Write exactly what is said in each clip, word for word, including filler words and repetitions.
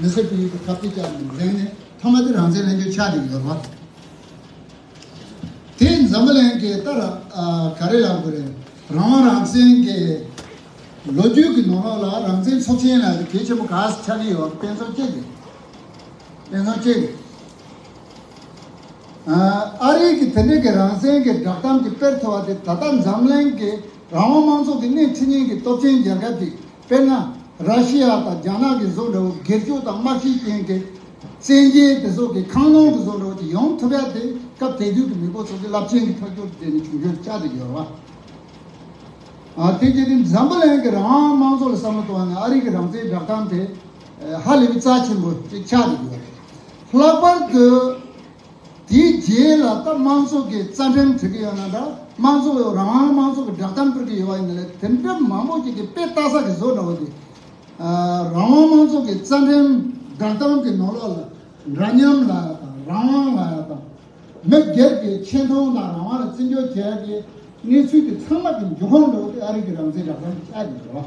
མི་སེར་སྤེལ་ཡུལ་གྱི་ཁ་གཏད་བཅག་ནས་འཛིན་ནས་ཐོག་མ་དེ་རང་བཙན་ལེན་རྒྱུ་ཆགས་བསྡད་ཡོད་རེད་བ། དེ་འཛམ་བུ་གླིང་གི་ད་ར་ཨ་ག་རེ་ལབ་དགོས་རེད། རང་དབང་རང་བཙན་གྱི་ལོ་རྒྱུས་ཀྱི་ནང་ལོགས་ལ་རང་བཙན་ཚོགས་ཆེན་ལ་གལ་ཆེན་པོ་ག་ས་ཆགས་ཀྱི་ཡོད། དཔེ་མཚོན་གཅིག་རེད། དཔེ་མཚོན་གཅིག་རེད། ཨ་རི་གི་དེ་འདྲའི་གི་རང་བཙན་གྱི་བསྒྲགས་གཏམ་གྱི་དཔེར་མཚོན་པ་དེ་ད་ལྟ་འཛམ་གླིང་གི་རང་དབང་དམངས་གཙོ་གི་སྣེ་ཁྲིད་མཁན་གྱི་སྟོབས་ཆེན་རྒྱལ་ཁབ་ཅིག་དཔེར་ན་ར་ཤི་ཡ་དང་རྒྱ་ནག་གི་བཟོ་འདྲ་བོ། སྒེར་གཅོད་དང་དམག་ཤུགས་ཅན་གྱི་བཙན་རྒྱལ་དེ་ཚོ་གི་ཁ་ལོང་གི་བཟོ་འདྲ་བོ་ཅིག་ཡོང་ཐུབ་ཡ་དེ་སྐབས་དེ་དུས་ཀྱི་མི་ཁོ་ཚོ་གི་རླབས་ཆེན་གྱི་ཐག་གཅོད་དེ་ནི་བྱུང་རྒྱུར་བཅར་དུ་ཡོད་བ། ཨ་དེ་རྗེས་དེ་འཛམ་བུ་གླིང་གི་རང་དབང་དམངས་གཙོ་ལ་བསམ་བློ་གཏོང་བ་ན་ཨ་རི་གི་རང་བཙན་བསྒྲགས་གཏམ་དེ་ཧ་ལས་པའི་རྩ་ཆེན་པོ་ཅིག་ཆགས་དུ་ཡོད་རེད། ལྷག་པར་དུ། དེའི་རྗེས་ལ་ད་དམངས་གཙོ་གི་རྩ་ཁྲིམས་བྲིས་ཀྱི་ཡོད་ན་འདྲ། དམངས་གཙོ་རང་དབང་དམངས་གཙོ་གི་བསྒྲགས་གཏམ་སྤེལ་གྱི་ཡོད་པ་ཡིན་ན་ལས་དེ་འདྲ་མང་པོ་ཅིག་གི་དཔེ་ལྟ་ས་གི་བཟོ་འདྲ་བོ་དེ། ཨ་རང་དབང་དམངས་གཙོ་གི་རྩ་ཁྲིམས་བསྒྲགས་གཏམ་གྱི་ནང་ལོགས་ལ་འདྲ་མཉམ་ལབ་ཡ་དང་རང་དབང་ལབ་ཡ་དང་། མི་སྒེར་གྱི་ཆེ་མཐོང་དང་རང་དབང་ལ་བརྩི་འཇོག་བྱེད་ཡ་གི་གནས་ཚུལ་དེ་ཚང་མ་གི་འབྱུང་ཁུངས་འདྲ་བོ་དེ་ཨ་རི་གི་རང་བཙན་བསྒྲགས་གཏམ་ཆགས་ཀྱི་འདུག་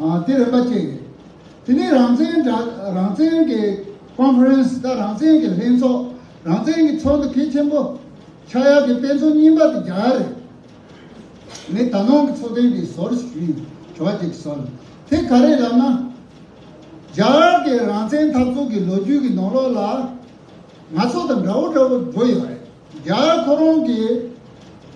ཨ་དེ་རིམ་པ་གཅིག་རེད། དེ་ནས་རང་བཙན་དྲ་རང་བཙན་གྱི་ཀོན་ཕ་རེན་སི་དང་རང་བཙན་གྱི་ལྷན་ཚོགས། རང་བཙན་གྱི་ཚོགས་འདུ་གལ་ཆེན་པོ་ཆགས་ཡག་གི་དཔེ་མཚོན་གཉིས་པ་དེ་རྒྱ་གར་རེད། ངས་ད་ནང་གི་ཚོགས་ཐེངས་དེ་ཟུར་ཞུས་ཡིན། དྲི་བ་དེ་གི་ཟུར། དེ་ག་རེ་ལབ་ན། རྒྱ་གར་གྱི་རང་བཙན་འཐབ་རྩོད་ཀྱི་ལོ་རྒྱུས་ཀྱི་ནང་ལོགས་ལ། ང་ཚོ་དང་འདྲ་བོ་འདྲ་བོ་འགྲོ་ཡོད་རེད། རྒྱ་གར་ཁོ་རང་གི་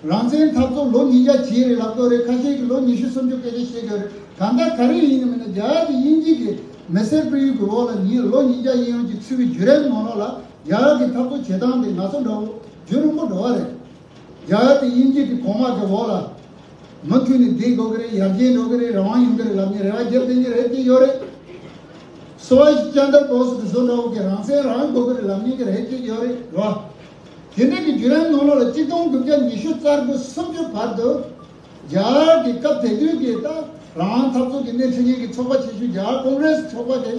རང་བཙན་འཐབ་རྩོད་ལོ་ཉིས་བརྒྱ་བྱས་རེད་ལབ་ཀྱི་རེད། ཁ་ཤས་ཀྱིས་ལོ་ཉི་ཤུ་སུམ་ཅུ་སྐད་ཆ་བཤད་ཀྱི་རེད། གང་ལྟར་ག་རེ་ཡིན་ནམ་ན་རྒྱ་གར་གྱི་དབྱིན་ཇི་གི་མི་སེར་སྤེལ་ཡུལ་གྱི་འོག་ལ་ཉིན་ལོ་ཉིས་བརྒྱ་ཡིན་ཡོང་གི་ཚུད་པའི་བརྒྱུད་རིམ་ནང་ལོགས་ལ་རྒྱ་གར་གྱི་འཐབ་རྩོད་བྱེད་སྟངས་དེ་ང་ཚོ་འདྲ་བོ་རྒྱུན་རིང་པོ་འགྲོ་བ་རེད། རྒྱ་གར་དེ་དབྱིན་ཇི་གི་གོང་མ་གི་འོག་ལ་མུ་མཐུད་ནས་བསྡད་དགོས་ཀྱི་རེད། ཡར་རྒྱས་འགྲོ་གི་རེད། རང་དབང་ཡོང་གི་རེད་ལབ་ནས་རེ་བ་རྒྱབ་བསྡད་མཁན་རེད་ཅེས་ཡོད་རེད། སུ་བྷ་ཤི་ཅན་དར་བྷོ་སི་གི་བཟོ་འདྲ་བོ་གི་རང་བཙན་རང་དགོས་ཀྱི་རེད་ལབ་མཁན་གྱི་རེད་ཅེས་ཡོད་རེད་རོ། དེ་འདྲ་གི་བརྒྱུད་རིམ་ནང་ལོགས་ལ་གཅིག་སྟོང་དགུ་བརྒྱ་ཉི་ཤུ་རྩ་དགུ་སུམ་ཅུ་བར་དུ་རྒྱ་གར་གྱི་སྐབས་དེ་དུས་ཀྱི་ད་རང་དབང་འཐབ་རྩོད་ཀྱི་སྣེ་ཁྲིད་མཁན་གྱི་ཚོགས་པ་ཆེ་ཤོས་རྒྱ་གར་ཀོང་རེ་སི་ཚོགས་པ་དེ་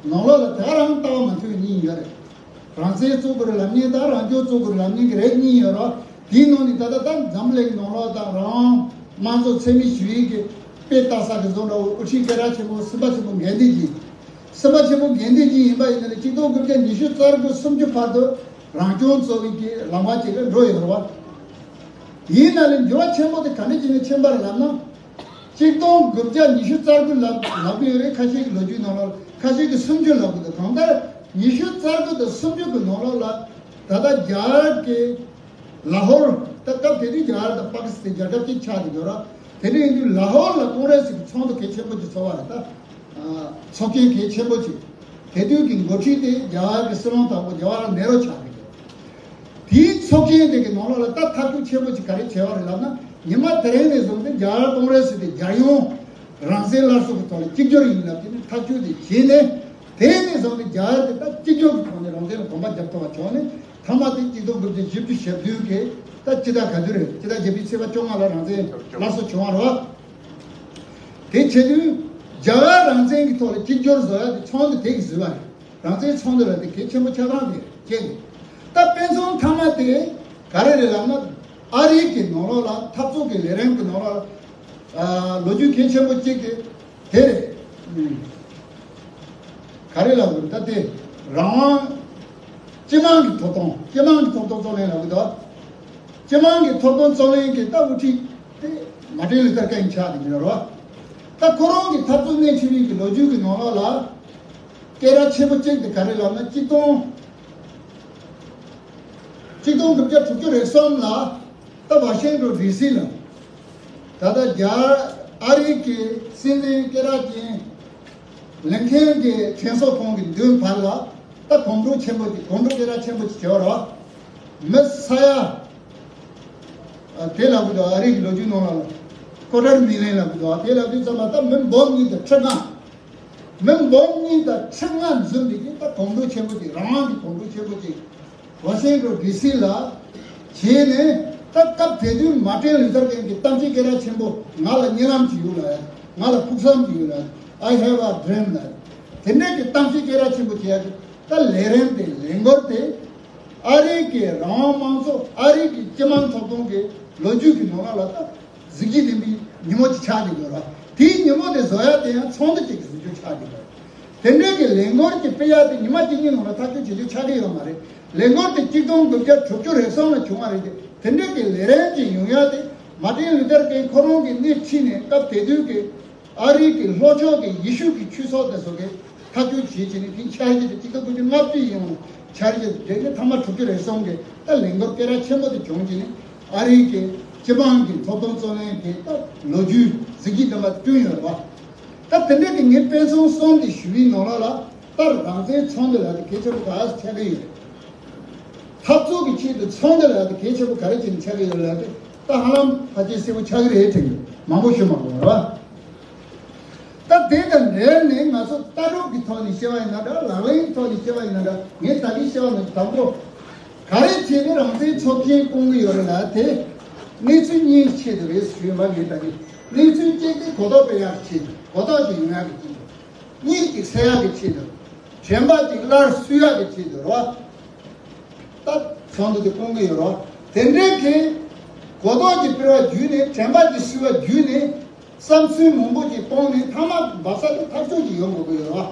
ནང་ལོགས་ལ་དེ་ག་རང་ལྟ་བ་མ་མཐུན་པའི་གཉིས་ཡོད་རེད། རང་བཙན་རྩོད་དགོས་རེད་ལབ་མཁན་དང་རང་སྐྱོང་རྩོད་དགོས་རེད་ལབ་མཁན་གྱི་རེད་གཉིས་ཡོད་རོ། དེའི་ནང་ནས་ད་ལྟ་ད་འཛམ་གླིང་ནང་ལོགས་དང་རང་དམངས་གཙོ་འཚེ་མེད་ཞི་བའི་གི་དཔེ་ལྟ་ས་གི་བཟོ་འདྲ་བོ་དབུ་ཁྲིད་སྐད་གྲགས་ཆེན་པོ་སེམས་དཔའ་ཆེན་པོ་གྷན་དྷི་ཇི། སེམས་དཔའ་ཆེན་པོ་གྷན་དྷི་ཇི་ཡིན་པ་ཡིན་ན་ལས་གཅིག་སྟོང་དགུ་བརྒྱ་ཉི་ཤུ་རྩ་དགུ་སུམ་ཅུ་བར་དུ་རང་སྐྱོང་རྩོད་པའི་གི་ལམ་བ་ཅིག་ལ་འགྲོ་ཡོད་རེད་བ། ཡིན་ན་ལས་འགྱུར་བ་ཆེན་པོ་དེ་ག་འདྲ་ཅིག་ནས་ཕྱིན་པ་རེད་ལབ་ན། གཅིག་སྟོང་དགུ་བརྒྱ་ཉི་ཤུ་རྩ་དགུ་ལབ་ལབ་ཀྱི་ཡོད་རེད། ཁ་ཤས་ཀྱི་ལོ་རྒྱུས་ནང་ལོགས་ཁ་ཤས་ཀྱིས་སུམ་ཅུ་ལབ་ཀྱི་འདུག་གང་ལྟར་ཉི་ཤུ་རྩ་དགུ་དང་སུམ་ཅུ་གི་ནང་ལོགས་ལ་ད་ལྟ་རྒྱ་གར་གྱི་ལ་ཧོར། ད་སྐབས་དེ་དུས་རྒྱ་གར་དང་པ་ཀི་སི་ཐན་རྒྱལ་ཁབ་གཅིག་ཆགས་ཀྱི་ཡོད་ར། དེ་འདྲ་ཡིན་དུས་ལ་ཧོར་ལ་ཀོང་རེ་སི་གི་ཚོགས་འདུ་གལ་ཆེན་པོ་ཅིག་ཚོགས་པ་རེད་ད། ཚོགས་རྒྱན་གལ་ཆེན་པོ་ཅིག་དེ་དུས་ཀྱི་འགོ་ཁྲིད་དེ་རྒྱ་གར་གྱི་སྲིད་བློན་དང་པོ་ཇ་ཝ་ཧར་ལཱལ་ནེ་རུ་ཆགས་ཀྱི་ཡོད། དེའི་ཚོགས་ཆེན་དེ་གི་ནང་ལོགས་ལ་ད་ཐབས་ཇུས་ཆེན་པོ་ཅིག་ག་རེ་བྱས་པ་རེད་ལབ་ན། ཉི་མ་དེ་རིང་ནས་བཟུང་སྟེ་རྒྱ་གར་ཀོང་རེ་སི་དེ་རྒྱལ་ཡོངས་རང་བཙན་སླར་གསོ་གི་ཐོག་ལ་གཅིག་གྱུར་ཡིན་ལབ་ཀྱི་ནས་ཐག་གཅོད་དེ་བྱས་ནས། དེ་ནས་བཟུང་སྟེ་རྒྱ་གར་དེ་ད་གཅིག་གྱུར་གྱི་ཐོག་ནས་རང་བཙན་ལ་གོམ་པ་རྒྱབ་ཐུབ་པ་བྱུང་ནས། མཐའ་མ་དེ་གཅིག་སྟོང་དགུ་བརྒྱ་བཞི་བཅུ་ཞེ་བདུན་གྱི་ད་སྤྱི་ཟླ་ག་དུས་རེད། སྤྱི་ཟླ་བརྒྱད་པའི་ཚེས་པ་བཅོ་ལྔ་ལ་རང་བཙན་སླར་གསོ་བྱུང་བ་རེད་བ། དེ་བྱེད་དུས་རྒྱ་གར་རང་བཙན་གྱི་ཐོག་ལ་གཅིག་གྱུར་བཟོ་ཡ་དེ་ཚོགས་འདུ་དེ་གིས་བཟོས་པ་རེད། རང་བཙན་ཚོགས་འདུ་ལ་དེ་གལ་ཆེན་པོ་ཆགས་སྟངས་དེ་བྱས་ནས། ད་དཔེ་མཚོན་མཐའ་མ་དེ་ག་རེ་རེད་ལབ་ན། ཨ་རི་གི་ནང་ལོགས་ལ་འཐབ་རྩོད་ཀྱི་ལས་རིམ་གྱི་ནང་ལོགས་ལ་ལོ་རྒྱུས་གལ་ཆེན་པོ་གཅིག་གི་དེ་རེད། ག་རེ་ལབ་དགོས་ད་དེ་རང་དབང་། སྤྱི་དམངས་ཀྱི་ཐོབ་ཐང་། སྤྱི་དམངས་ཀྱི་ཐོབ་ཐང་རྩོད་ལེན་ལབ་དགོས་ད། སྤྱི་དམངས་ཀྱི་ཐོབ་ཐང་རྩོད་ལེན་གྱི་ད་དབུ་ཁྲིད་དེ་མར་ཏིན་ལུ་ཐར་ཀིང་ཆགས་ཀྱི་ཡོད་རེད་བ། ད་ཁོ་རང་གི་འཐབ་རྩོད་སྣེ་ཁྲིད་པའི་གི་ལོ་རྒྱུས་ཀྱི་ནང་ལོགས་ལ་སྐད་གྲགས་ཆེན་པོ་གཅིག་དེ་ག་རེ་ལབ་ན། གཅིག་སྟོང་གཅིག་སྟོང་དགུ་བརྒྱ་དྲུག་ཅུ་རེ་གསུམ་ལ་ད་ཝ་ཤིང་ཏོན་ཌི་སི་ལ་ད་ལྟ་རྒྱ་ཨ་རི་གི་སྲིད་འཛིན་སྐད་གྲགས་ཅན་ལིན་ཁན་གྱི་དྲན་གསོ་ཁང་གི་མདུན་བར་ལ་ད་གོམ་བགྲོད་ཆེན་པོ་ཅིག་གོམ་བགྲོད་སྐད་གྲགས་ཆེན་པོ་ཅིག་བྱས་པ་རེད། མི་ས་ཡ་དེ་ལབ་གི་འདུག་ཨ་རི་གི་ལོ་རྒྱུས་ནང་ལ་ཀོ་ཊར་མི་ལི་ཡན་ལབ་གི་འདུག་དེ་ལབ་དུས་ཙམ་ལ་ད་མི་འབུམ་གཉིས་དང་ཁྲི་ལྔ། མི་འབུམ་གཉིས་དང་ཁྲི་ལྔ་འཛོམས་པའི་གི་ད་གོམ་བགྲོད་ཆེན་པོ་ཅིག་རང་དབང་གི་གོམ་བགྲོད་ཆེན་པོ་ཅིག་ཝ་ཤིང་ཏོན་ཌི་སི་ལ་བྱས་ནས། ད་སྐབས་དེ་དུས་མར་ཏིན་ལུ་ཐར་ཀིང་གི་གཏམ་བཤད་སྐད་གྲགས་ཆེན་པོ། ང་ལ་གཉིད་ལམ་ཅིག་ཡོད་ལ། ང་ལ་ཕུགས་བསམ་ཅིག་ཡོད་ལ། I have a dream ལ། དེ་འདྲའི་གི་གཏམ་བཤད་སྐད་གྲགས་ཆེན་པོ་བྱས་ཡ་གི་ད་ལས་རིམ་དེ་ལས་འགུལ་དེ། ཨ་རི་གི་རང་དབང་དམངས་གཙོ། ཨ་རི་གི་སྤྱི་དམངས་ཐོབ་ཐང་གི་ལོ་རྒྱུས་ཀྱི་ནང་ལ་ད་གཟི་བརྗིད་ལྡན་པའི་ཉིན་མོ་ཅིག་ཆགས་ཀྱི་ཡོད་ར། དེའི་ཉིན་མོ་དེ་བཟོ་ཡ་དེ་ཡང་ཚོགས་འདུ་གཅིག་གི་གཟི་བརྗིད་ཆགས་ཀྱི་ཡོད། དེ་འདྲའི་གི་ལས་འགུལ་གྱི་སྤེལ་ཡག་དེ་ཉི་མ་གཅིག་གཉིས་ནང་ལ་ཐག་གཅོད་བྱེད་རྒྱུ་ཆགས་ཀྱི་ཡོད་མ་རེད། ལས་འགུལ་དེ་གཅིག་སྟོང་དགུ་བརྒྱ་དྲུག་ཅུ་རེ་གསུམ་ལ་བྱུང་བ་རེད། དེ་འདྲའི་གི་ལས་རིམ་གྱི་ཡོང་ཡག་དེ་མར་ཊིན་ལུ་ཐར་ཀིང་ཁོ་རང་གི་སྣེ་ཁྲིད་ནས་སྐབས་དེ་དུས་ཀྱི་ཨ་རི་གི་ལྷོ་ཕྱོགས་ཀྱི་ཡེ་ཤུ་གི་ཆོས་ཚོགས་དེ་ཚོ་གིས་ཐག་གཅོད་བྱེད་བྱས་ནས་དེ་འཆར་གཞི་དེ་གཅིག་སྟོང་དགུ་བརྒྱ་ལྔ་བཅུ་ཡིན་འཆར་གཞི་དེ་ནི་ཐ་མ་དྲུག་ཅུ་རེ་གསུམ་གྱི་ད་ལས་འགུལ་སྐད་གྲགས་ཆེན་པོ་དེ་བྱུང་བྱས་ནས་ཨ་རི་གི་སྤྱི་འབངས་ཀྱི་ཐོབ་ཐང་རྩོད་ལེན་གྱི་ད་ལོ་རྒྱུས་གཟི་བརྗིད་ལྡན་པ་བསྐྲུན་ཡོད་རེད་བ། ད་དེ་འདྲ་གི་ངས་དཔེ་མཚོན་གསུམ་དེ་ཞུ་བའི་ནང་ལོགས་ལ་ད་རང་བཙན་ཚོགས་འདུ་ལབ་དེ་གལ་ཆེན་པོ་ག་རེ་ཆགས་ཀྱི་ཡོད་རེད། འཐབ་རྩོད་ཀྱི་ཆེད་དུ་ཚོགས་འདུ་ལབ་དེ་གལ་ཆེན་པོ་ག་རེ་བྱས་ནས་ཆགས་ཀྱི་ཡོད་ལབ་དེ་ད་ཧ་ལམ་ཕལ་ཆེར་གསལ་པོ་ཆགས་ཀྱི་རེད་དྲན་གྱི་མང་པོ་ཞུ་མ་དགོས་རེད་བ། ད་དེ་དང་འབྲེལ་ནས་ང་ཚོ་ལྟ་གྲུབ་ཀྱི་ཐོག་ནས་བཤད་པ་ཡིན་ན་འདྲ། ལག་ལེན་གྱི་ཐོག་ནས་བཤད་པ་ཡིན་ན་འདྲ། ངས་ད་གིན་བཤད་པ་ནང་དང་པོ་ག་རེ་བྱས་ནས་རང་བཙན་ཚོགས་ཆེན་སྐོང་གི་ཡོད་རེད་ལབ་དེ་གནས་ཚུལ་གཉིས་ཆེད་དུ་རེད་ཞུས་པ། ངས་ད་གིན་གནས་ཚུལ་གཅིག་དེ་གོ་རྟོགས་སྤེལ་ཡག་གི་ཆེད་དུ། གོ་རྟོགས་ཤིག་ཡོང་ཡག་གི་ཆེད་དུ། གཉིས་ཀྱི་སེལ་ཡག་གི་ཆེད་དུ། དྲན་པ་ཅིག་སླར་གསོ་ཡག་གི་ཆེད་དུ་རོ། ད་ཚོགས་འདུ་དེ་སྐོང་གི་ཡོད་རོ། དེ་འདྲའི་གི་གོ་རྟོགས་ཀྱི་སྤེལ་བ་བརྒྱུད་ནས་དྲན་པ་ཅིག་གསོ་བ་བརྒྱུད་ནས་བསམ་ཚུལ་མང་པོ་ཅིག་སྤུངས་ནས་མཐའ་མ་འབབ་ས་དེ་ཐག་གཅོད་ཅིག་ཡོང་དགོས་ཀྱི་ཡོད་རོ།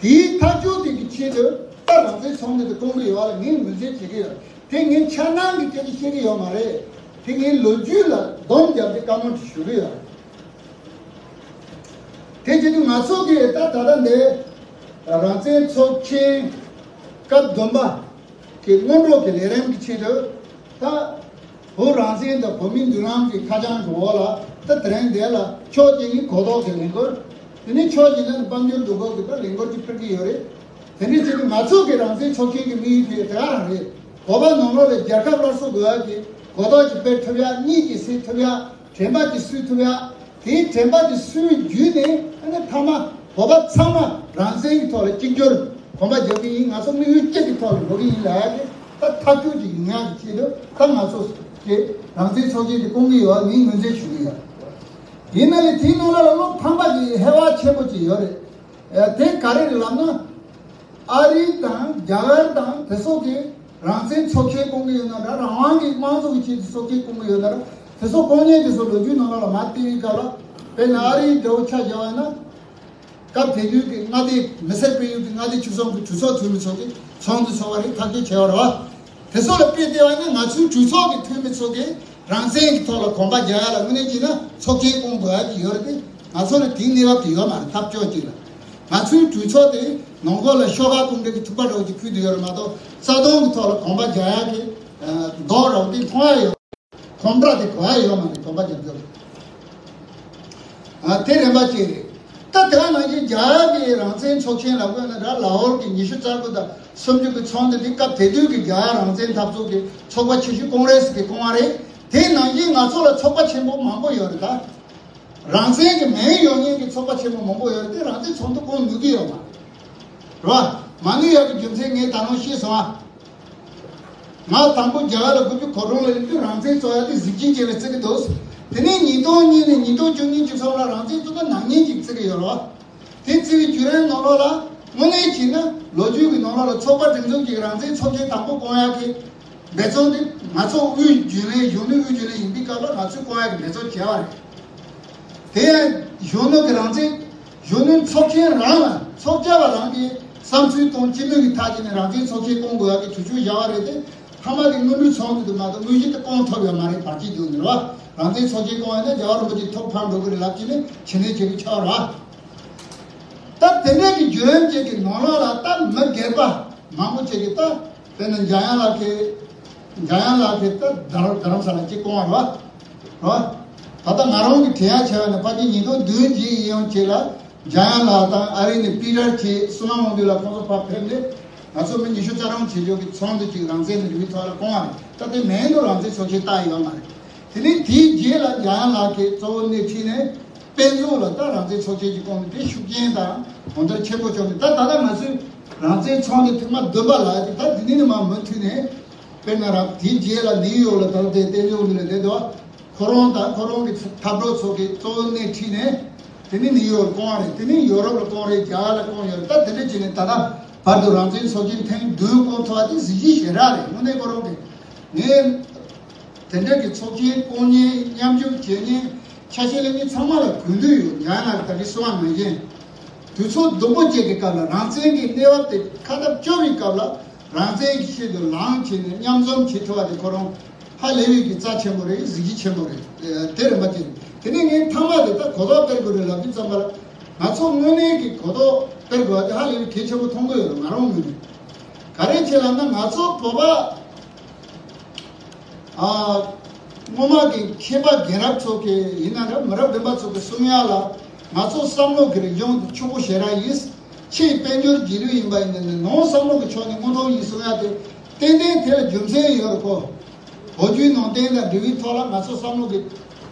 དེའི་ཐག་གཅོད་དེ་གི་ཆེད་དུ་ད་རང་བཙན་ཚོགས་འདུ་དེ་སྐོང་གི་ཡོད་ལ་ངས་ངོས་འཛིན་བྱེད་ཀྱི་ཡོད། དེ་ངས་འཆར་སྣང་གི་སྐད་ཆ་བཤད་ཀྱི་ཡོད་མ་རེད། དེ་ངའི་ལོ་རྒྱུས་ལ་སྡོམ་བརྒྱབ་སྟེ་བཀའ་མོལ་ཅིག་ཞུ་གི་ཡོད། དེ་བྱས་དུས་ང་ཚོ་གིས་ད་ད་ལྟ་འདི་རང་བཙན་ཚོགས་ཆེན་སྐབས་བདུན་པ་གི་སྔོན་འགྲོ་གི་ལས་རིམ་གྱི་ཆེད་དུ་ད་བོད་རང་བཙན་དང་བོད་མིའི་མདུན་ལམ་གྱི་ཁ་བྱང་གི་འོག་ལ་ད་དེ་རིང་འདི་ལ་ཕྱོགས་གཅིག་ནས་གོ་རྟོགས་ཀྱི་ལས་འགུལ། དེ་ནས་ཕྱོགས་གཅིག་ནས་དཔལ་འབྱོར་འདུ་འགོད་ཀྱི་ད་ལས་འགུལ་ཅིག་སྤེལ་གྱི་ཡོད་རེད། དེ་འདྲའི་ཆེད་དུ་ང་ཚོ་གི་རང་བཙན་ཚོགས་ཆེན་གྱི་དམིགས་ཡུལ་དེ་དེ་ག་རང་རེད། བོད་པ་ནང་ལོགས་ལ་རྒྱལ་ཁབ་སླར་གསོ་དགོས་ཡག་གི་གོ་རྟོགས་ཀྱི་སྤེལ་ཐུབ་ཡག། གཉིས་ཀྱི་སེལ་ཐུབ་ཡག། དྲན་པ་དེ་གསོས་ཐུབ་ཡག། དེའི་དྲན་པ་དེ་གསོས་བརྒྱུད་ནས་ཨ་ནི་མཐའ་མ་བོད་པ་ཚང་མ་རང་བཙན་གྱི་ཐོག་ལ་གཅིག་གྱུར་གོམ་པ་རྒྱབ་ཀྱི་ཡིན། ང་ཚོ་དམིགས་ཡུལ་གཅིག་གི་ཐོག་ལ་འགྲོ་གི་ཡིན་ལབ་ཡག་གི་ད་ཐག་གཅོད་ཅིག་ཡོང་ཡག་གི་ཆེད་དུ་ད་ང་ཚོ་གི་རང་བཙན་ཚོགས་ཆེན་དེ་སྐོང་གི་ཡོད་པ་ངས་ངོས་འཛིན་ཞུ་གི་ཡོད། ཡིན་ན་ལས་དེའི་ནང་ལ་བློ་ཕམ་པ་གི་ཧེ་བག་ཆེན་པོ་ཅིག་ཡོད་རེད། ཨ། དེ་ག་རེ་རེད་ལབ་ན། ཨ་རི་དང་རྒྱ་གར་དང་དེ་ཚོ་གིས་རང་བཙན་ཚོགས་ཆེན་སྐོང་གི་ཡོད་ན་འདྲ། རང་དབང་གི་དམངས་གཙོ་གི་ཆེད་དུ་ཚོགས་ཆེན་སྐོང་གི་ཡོད་ན་འདྲ། དེ་ཚོ་སྐོང་མཁན་དེ་ཚོ་ལོ་རྒྱུས་ནང་ལ་མར་བལྟས་པའི་སྐབས་ལ། དཔེར་ན་ཨ་རིའི་འདྲ་བོ་ཆ་བཞག་པ་ཡིན་ན། སྐབས་དེ་དུས་ཀྱི་མངའ་སྡེ་མི་སེར་སྤེལ་ཡུལ་གྱི་མངའ་སྡེ་ཆོལ་གསུམ་གྱི་གྲོས་ཚོགས་འཐུས་མི་ཚོ་གིས་ཚོགས་འདུ་ཚོགས་པ་རེད། ཐག་གཅོད་བྱས་པ་རེད་བ། དེ་ཚོ་ལ་དཔེ་བལྟས་པ་ཡིན་ན་ང་ཚོའི་གྲོས་ཚོགས་ཀྱི་འཐུས་མི་ཚོ་གིས་རང་བཙན་གྱི་ཐོག་ལ་གོམ་པ་རྒྱག་ཡ་ལ་དངོས་གནས་བྱས་ན་ཚོགས་ཆེན་སྐོང་དགོས་ཡ་གི་ཡོད་རེད་དེ། ང་ཚོ་ལ་དེའི་གནས་བབ་དེ་ཡོད་མ་རེད། ཐབས་སྐྱོ་གཅིག་ལ། ང་ཚོའི་གྲོས་ཚོགས་དེ་ནང་ཁོག་ལ་ཤོག་ཁ་སྐོང་འདྲ་གི་ཐུག་པ་འདྲ་བོ་ཅིག་ཁུར་དུ་ཡོད་རེད་མ་གཏོགས་རྩ་དོན་གྱི་ཐོག་ལ་གོམ་པ་རྒྱག་ཡ་གི་མདོག་འདྲ་བོ་དེ་མཐོང་ཡ་ཡོད། གོམ་བགྲོད་དེ་གོ་ཡ་ཡོད་མ་རེད། གོམ་པ་རྒྱབ་རྒྱབ། ཨ། དེ་རིམ་པ་གཅིག་རེད། ད་དེ་ག་ནང་བཞིན་རྒྱ་གར་གྱི་རང་བཙན་ཚོགས་ཆེན་ལབ་དགོས་ན་འདྲ། ལ་ཧོར་གྱི་ཉི་ཤུ་རྩ་དགུ་དང་སུམ་ཅུ་གི་ཚོགས་འདུ་འདི་སྐབས་དེ་དུས་ཀྱི་རྒྱ་གར་རང་བཙན་འཐབ་རྩོད་ཀྱི་ཚོགས་པ་ཆེ་ཤོས་ཀོང་རེ་སི་གིས་བསྐོང་བ་རེད། དེ་ནང་བཞིན་ང་ཚོ་ལ་ཚོགས་པ་ཆེན་པོ་མང་པོ་ཡོད་རེད་ད། རང་བཙན་གྱི་མིང་ཡོད་མཁན་གྱི་ཚོགས་པ་ཆེན་པོ་མང་པོ་ཡོད་རེད་དེ། རང་བཙན་ཚོགས་འདུ་སྐོང་ནུས་ཀྱི་ཡོད་མ་རེད་བ། མ་ནུས་ཡག་གི་རྒྱུ་མཚན་ངས་ད་ནང་ཤེས་སོང་ཨ། ང་དང་པོ་རྒྱ་གར་ལ་དགུ་བཅུ་གོ་གྲངས་ལ་སླེབས་དུས་རང་བཙན་རྩོད་ཡ་དེ་གཟི་བརྗིད་ཅན་ལ་བརྩི་གི་འདུག། དེ་ནས་ཉིས་སྟོང་གཉིས་ནས་ཉིས་སྟོང་བཅུ་གཉིས་བཅུ་གསུམ་ལ་རང་བཙན་རྩོད་ན་ནག་ཉེས་ཅིག་བརྩི་གི་ཡོད་རེད་བ། དེ་བརྩི་བའི་བརྒྱུད་རིམ་ནང་ལོགས་ལ་དངོས་གནས་བྱས་ན་ལོ་རྒྱུས་ཀྱི་ནང་ལོགས་ལ་ཚོགས་པ་སྒྲིག་འཛུགས་ཀྱིས་རང་བཙན་ཚོགས་ཆེན་དང་པོ་སྐོང་ཡག་གི་འབད་བརྩོན་དེ་ང་ཚོ་དབུས་རྒྱུན་ལས་གཞོན་ནུ་དབུས་རྒྱུན་ལས་ཡིན་པའི་སྐབས་ལ་ང་ཚོས་སྐོང་ཡག་གི་འབད་བརྩོན་བྱས་པ་རེད། དེ་ཡང་གཞོན་ནུ་གི་རང་བཙན། གཞོན་ནུ་ཚོགས་ཆེན་རང་ལ་ཚོགས་བཅར་བ་རང་གིས་བསམ་ཚུལ་དང་སྤྱི་མོས་ཀྱི་ཐག་བཅད་ནས་རང་བཙན་ཚོགས་ཆེན་སྐོང་དགོས་ཡག་གི་གྲོས་ཆོད་བཞག་པ་རེད་དེ། མཐའ་མ་དེ་སྔོན་འགྲོའི་ཚོགས་འདུ་དུ་མ་གཏོགས་དངོས་གཞི་དེ་སྐོང་ཐུབ་ཡོད་མ་རེད། བར་ཆད་བརྒྱུགས་ནས་རེད་བ། རང་བཙན་ཚོགས་ཆེན་སྐོང་ཡ་ན་རྒྱལ་བ་རིན་པོ་ཆེ་ཐུགས་ཕམ་འགྲོ་གི་རེད་ལབ་ཀྱི་ནས་ཕྱི་ནས་བྱེད་དགོས་ཆགས་པ་རེད་བ། ད་དེ་འདྲ་གི་བརྒྱུད་རིམ་ཅིག་གི་ནང་ལོགས་ལ་ད་མི་སྒེར་པ་མང་པོ་ཅིག་གིས་ད། དཔེར་ན་འཇམ་དབྱངས་ལགས་ཀྱིས། འཇམ་དབྱངས་ལགས་ཀྱིས་ད་རྡ་རྡ་རམ་ས་ལ་གཅིག་སྐོང་བ་རེད་བ། རེད་བ། ད་ལྟ་ང་རང་གི་དྲན་ཡག་བྱས་པ་ན་ཕལ་ཆེར་ཉིས་སྟོང་བདུན་བརྒྱད་ཡིན་ཡང་བྱས་ལ་འཇམ་དབྱངས་ལགས་དང་ཨ་རི་ནས་པི་ཊར་བྱས་སུ་ལ་མོང་དུས་ལ་ཁོང་ཚོ་ཕར་ཕེབས་ནས་ང་ཚོ་མི་ཉི་ཤུ་རྩ་གྲངས་བྱེད་ཕྱོགས་ཀྱི་ཚོགས་འདུ་ཅིག་རང་བཙན་གྱི་ལུགས་ཐོག་ལ་སྐོང་བ་རེད། ད་ལྟའི་མིང་དུ་རང་བཙན་ཚོགས་ཆེན་བཏགས་ཡོད་མ་རེད། དེ་ནས་དེའི་རྗེས་ལ་འཇམ་དབྱངས་ལགས་ཀྱིས་གཙོ་བོ་སྣེ་ཁྲིད་ནས། དཔེ་མཛོད་ལ་ད་རང་བཙན་ཚོགས་ཆེན་གྱི་སྐོང་ནས་དེ་ཤུགས་རྐྱེན་དང་གང་ལྟར་ཆེན་པོ་བྱུང་ནས། ད་ད་ལྟ་ང་ཚོས་རང་བཙན་ཚོགས་འདུ་ཐེངས་མ་བདུན་པ་ལ་ཡ་དེ་ད་འདི་ནས་ནི་མར་མུ་མཐུད་ནས། དཔེར་ན་རང་དེའི་རྗེས་ལ་ནིའུ་ཡོག་ལ་ད་ལྟ་དེ་བསྟན་འཛིན་དབང་འདུས་ལ་བསྡད་འདུག། ཁོ་རང་དང་ཁོ་རང་གི་འཐབ་གྲོགས་ཚོ་གིས་གཙོ་བོ་སྣེ་ཁྲིད་ནས། དེ་ནས་ནིའུ་ཡོག་ལ་སྐོང་བ་རེད། དེ་ནས་ཡོ་རོབ་ལ་སྐོང་རེད། རྒྱ་གར་ལ་སྐོང་ཡོད་རེད། ད་དེ་འདྲ་བྱས་ནས་ད་ལྟ་བར་དུ་རང་བཙན་ཚོགས་ཆེན་ཐེངས་བདུན་སྐོང་ཐུབ་པ་དེ་གཟི་བརྗིད་ཞེ་དྲག་རེད། དངོས་གནས་ཁོ་རང་གིས། ངས་དེ་འདྲ་གི་ཚོགས་ཆེན་སྐོང་མཁན་མཉམ་ཞུགས་བྱེད་མཁན་ཆ་ཤས་ལེན་མཁན་ཚང་མ་ལ་གུས་འདུད་ཡོད། འཇམ་དབྱངས་ལགས་ད་གིན་གསུངས་པ་ནང་བཞིན། དུས་ཚོད་སྡུག་པོ་ཅིག་གི་སྐབས་ལ། རང་བཙན་གྱི་གནས་བབ་དེ་ཁ་འཐབ་སྐྱོ་བའི་སྐབས་ལ། རང་བཙན་གྱི་ཆེད་དུ་ལངས་བྱས་ནས་མཉམ་འཛོམས་བྱེད་ཐུབ་པ་དེ་ཁོ་རང་ཧ་ལས་པའི་གི་རྩ་ཆེན་པོ་རེད། གཟི་བརྗིད་ཆེན་པོ་རེད། དེ་རེད་མ་གཅིག་དེ་ནས་ངས་མཐའ་མ་དེ་ད་གོ་རྟོགས་སྤེལ་དགོས་རེད་ལབ་དུས་ཙམ་པ་ལ། ང་ཚོ་དངོས་གནས་ཀྱི་གོ་རྟོགས་སྤེལ་དགོས་པ་དེ་ཧ་ལས་པའི་གལ་ཆེན་པོ་མཐོང་གི་ཡོད་རེད། ང་རང་ངོས་ནས། ག་རེ་བྱས་ལབ་ན། ང་ཚོ་བོད་པ་ཨ། སྔོན་མ་གི་མཁས་པ་རྒན་རབས་ཚོ་གི་ཡིན་ན་འདྲ། མི་རབས་རྒན་པ་ཚོ་གི་གསུང་ཡ་ལ། ང་ཚོ་བསམ་བློ་གི་རིག་གཞུང་དེ་ཕྱུག་པོ་ཞེ་དྲག་ཡིན། ཕྱིའི་དཔལ་འབྱོར་རྗེས་ལུས་ཡིན་པ་ཡིན་ན་ནང་བསམ་བློ་གི་ཕྱོགས་ནས་མངོན་མཐོ་ཡིན་གསུང་ཡ་དེ་ཏན་ཏན་དེ་ལ་རྒྱུ་མཚན་ཡོད་རེད་ཁོ། བོད་བརྒྱུད་ནང་བསྟན་དང་འབྲེལ་བའི་ཐོག་ལ་ང་ཚོ་བསམ་བློ་གི་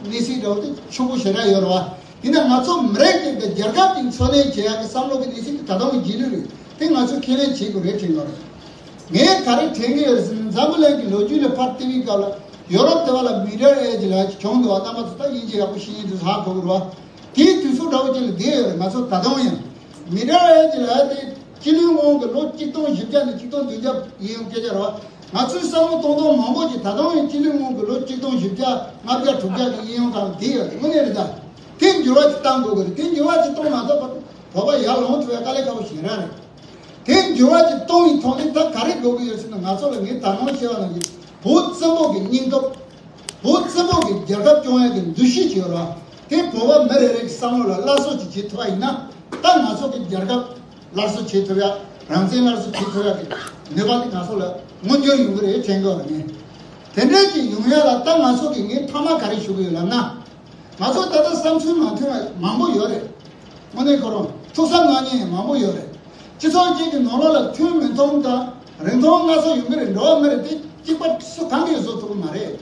གནས་ཚད་འདྲ་བོ་དེ་ཕྱུག་པོ་ཞེ་དྲག་ཡོད་རེད་བ། ཡིན་ན་ང་ཚོ་མི་རིགས་དེ་དང་རྒྱལ་ཁབ་ཀྱི་འཚོ་གནས་བྱེད་ཡག་གི་བསམ་བློ་གི་གནས་ཚད་དེ་ད་དུང་རྗེས་ལུས་རེད། དེ་ང་ཚོས་ཁས་ལེན་བྱེད་དགོས་རེད་དྲན་གྱི་ཡོད་རེད། ངས་ག་རེ་དྲན་གྱི་ཡོད་རེད་ཟེར་ན། འཛམ་བུ་གླིང་གི་ལོ་རྒྱུས་ལ་ཕར་བལྟས་པའི་སྐབས་ལ་ཡོ་རོབ་དེ་བ་ལ་མི་ཌལ་ཨེ་ཇི་ལབ་ཡག་ཅིག་བྱུང་འདུག་བ། རྣམ་པ་ཚོ་ད་དབྱིན་ཇི་ཡག་པོ་ཤེས་ཀྱི་འདུག་ཧ་གོ་གི་རེད་བ། དེའི་དུས་ཚོད་འདྲ་བོ་ཅིག་ལ་བསྡད་ཡོད་རེད། ང་ཚོ་ད་དུང་ཡང་། མི་ཌལ་ཨེ་ཇི་ལབ་ཡག་དེ་སྤྱི་ལོའི་སྔོན་གྱི་ལོ་གཅིག་སྟོང་བཞི་བརྒྱ་ནས་གཅིག་སྟོང་བདུན་བརྒྱ་ཡིན་ཡོང་སྐད་ཆ་རེད་བ། ང་ཚོས་བསམ་བློ་གཏོང་སྟངས་མང་པོ་ཅིག་ད་དུང་ཡང་སྤྱི་ལོའི་སྔོན་གྱི་ལོ་གཅིག་སྟོང་བཞི་བརྒྱ་ལྔ་བརྒྱ་དྲུག་བརྒྱ་གི་ཡིན་ཡོང་དང་བསྡད་ཡོད་རེད། དངོས་གནས་རེད་ད། དེ་འགྱུར་བ་ཅིག་གཏང་དགོས་ཀྱི་རེད། དེ་འགྱུར་བ་ཅིག་གཏོང་མ་ཐུབ་པར་བོད་པ་ཡར་ལངས་ཐུབ་པའི་དཀའ་ལས་ཁག་པོ་ཞིག་རང་རེད། དེ་འགྱུར་བ་ཅིག་གཏོང་བའི་ཐོག་ནས་ད་ག་རེ་དགོས་ཀྱི་ཡོད་ཟེར་ན། ང་ཚོ་ལ་ངས་ད་ནང་བཤད་པ་ནང་བཞིན་བོད་བཙན་པོ་གི་སྙིང་སྟོབས། བོད་བཙན་པོ་གི་རྒྱལ་ཁབ་སྐྱོང་ཡག་གི་འདུ་ཤེས་ཅིག་ཡོད་རེད་བ། དེ་བོད་པ་མི་རེ་རེ་གི་བསམ་བློ་ལ་སླར་གསོ་ཅིག་བྱེད་ཐུབ་པ་ཡིན་ན། ད་ང་ཚོ་གི་རྒྱལ་ཁབ་སླར་གསོ་བྱེད་ཐུབ་ཡག་རང་བཙན་སླར་གསོ་བྱེད་ཐུབ་ཡག་གི་ནུས་པ་དེ་ང་ཚོ་ལ་མངོན་འགྱུར་ཡོང་གི་རེད་དྲན་གྱི་ཡོད་རེད། ངས་དེ་འདྲ་ཅིག་ཡོང་ཡག་ལ་ད་ང་ཚོ་གི་ངས་མཐའ་མ་ག་རེ་ཞུ་གི་ཡོད་ལབ་ན། ང་ཚོ་ད་ལྟ་བསམ་ཚུལ་མ་མཐུན་པ་མང་པོ་ཡོད་རེད། དངོས་གནས་ཁོ་རང་ཐུགས་བསམ་གནང་མཁན་ཡང་མང་པོ་ཡོད་རེད། སྤྱི་ཚོགས་གཅིག་གི་ནང་ལོགས་ལ་མཐུན་མི་མཐུན་དང་རིན་ཐང་སྣ་ཚོགས་ཡོང་གི་རེད། འགྲོ་བ་མི་རེད་དེ། གཅིག་པ་སུ་གང་གིས་བཟོ་ཐུབ་ཀྱི་མ་རེད། རེད་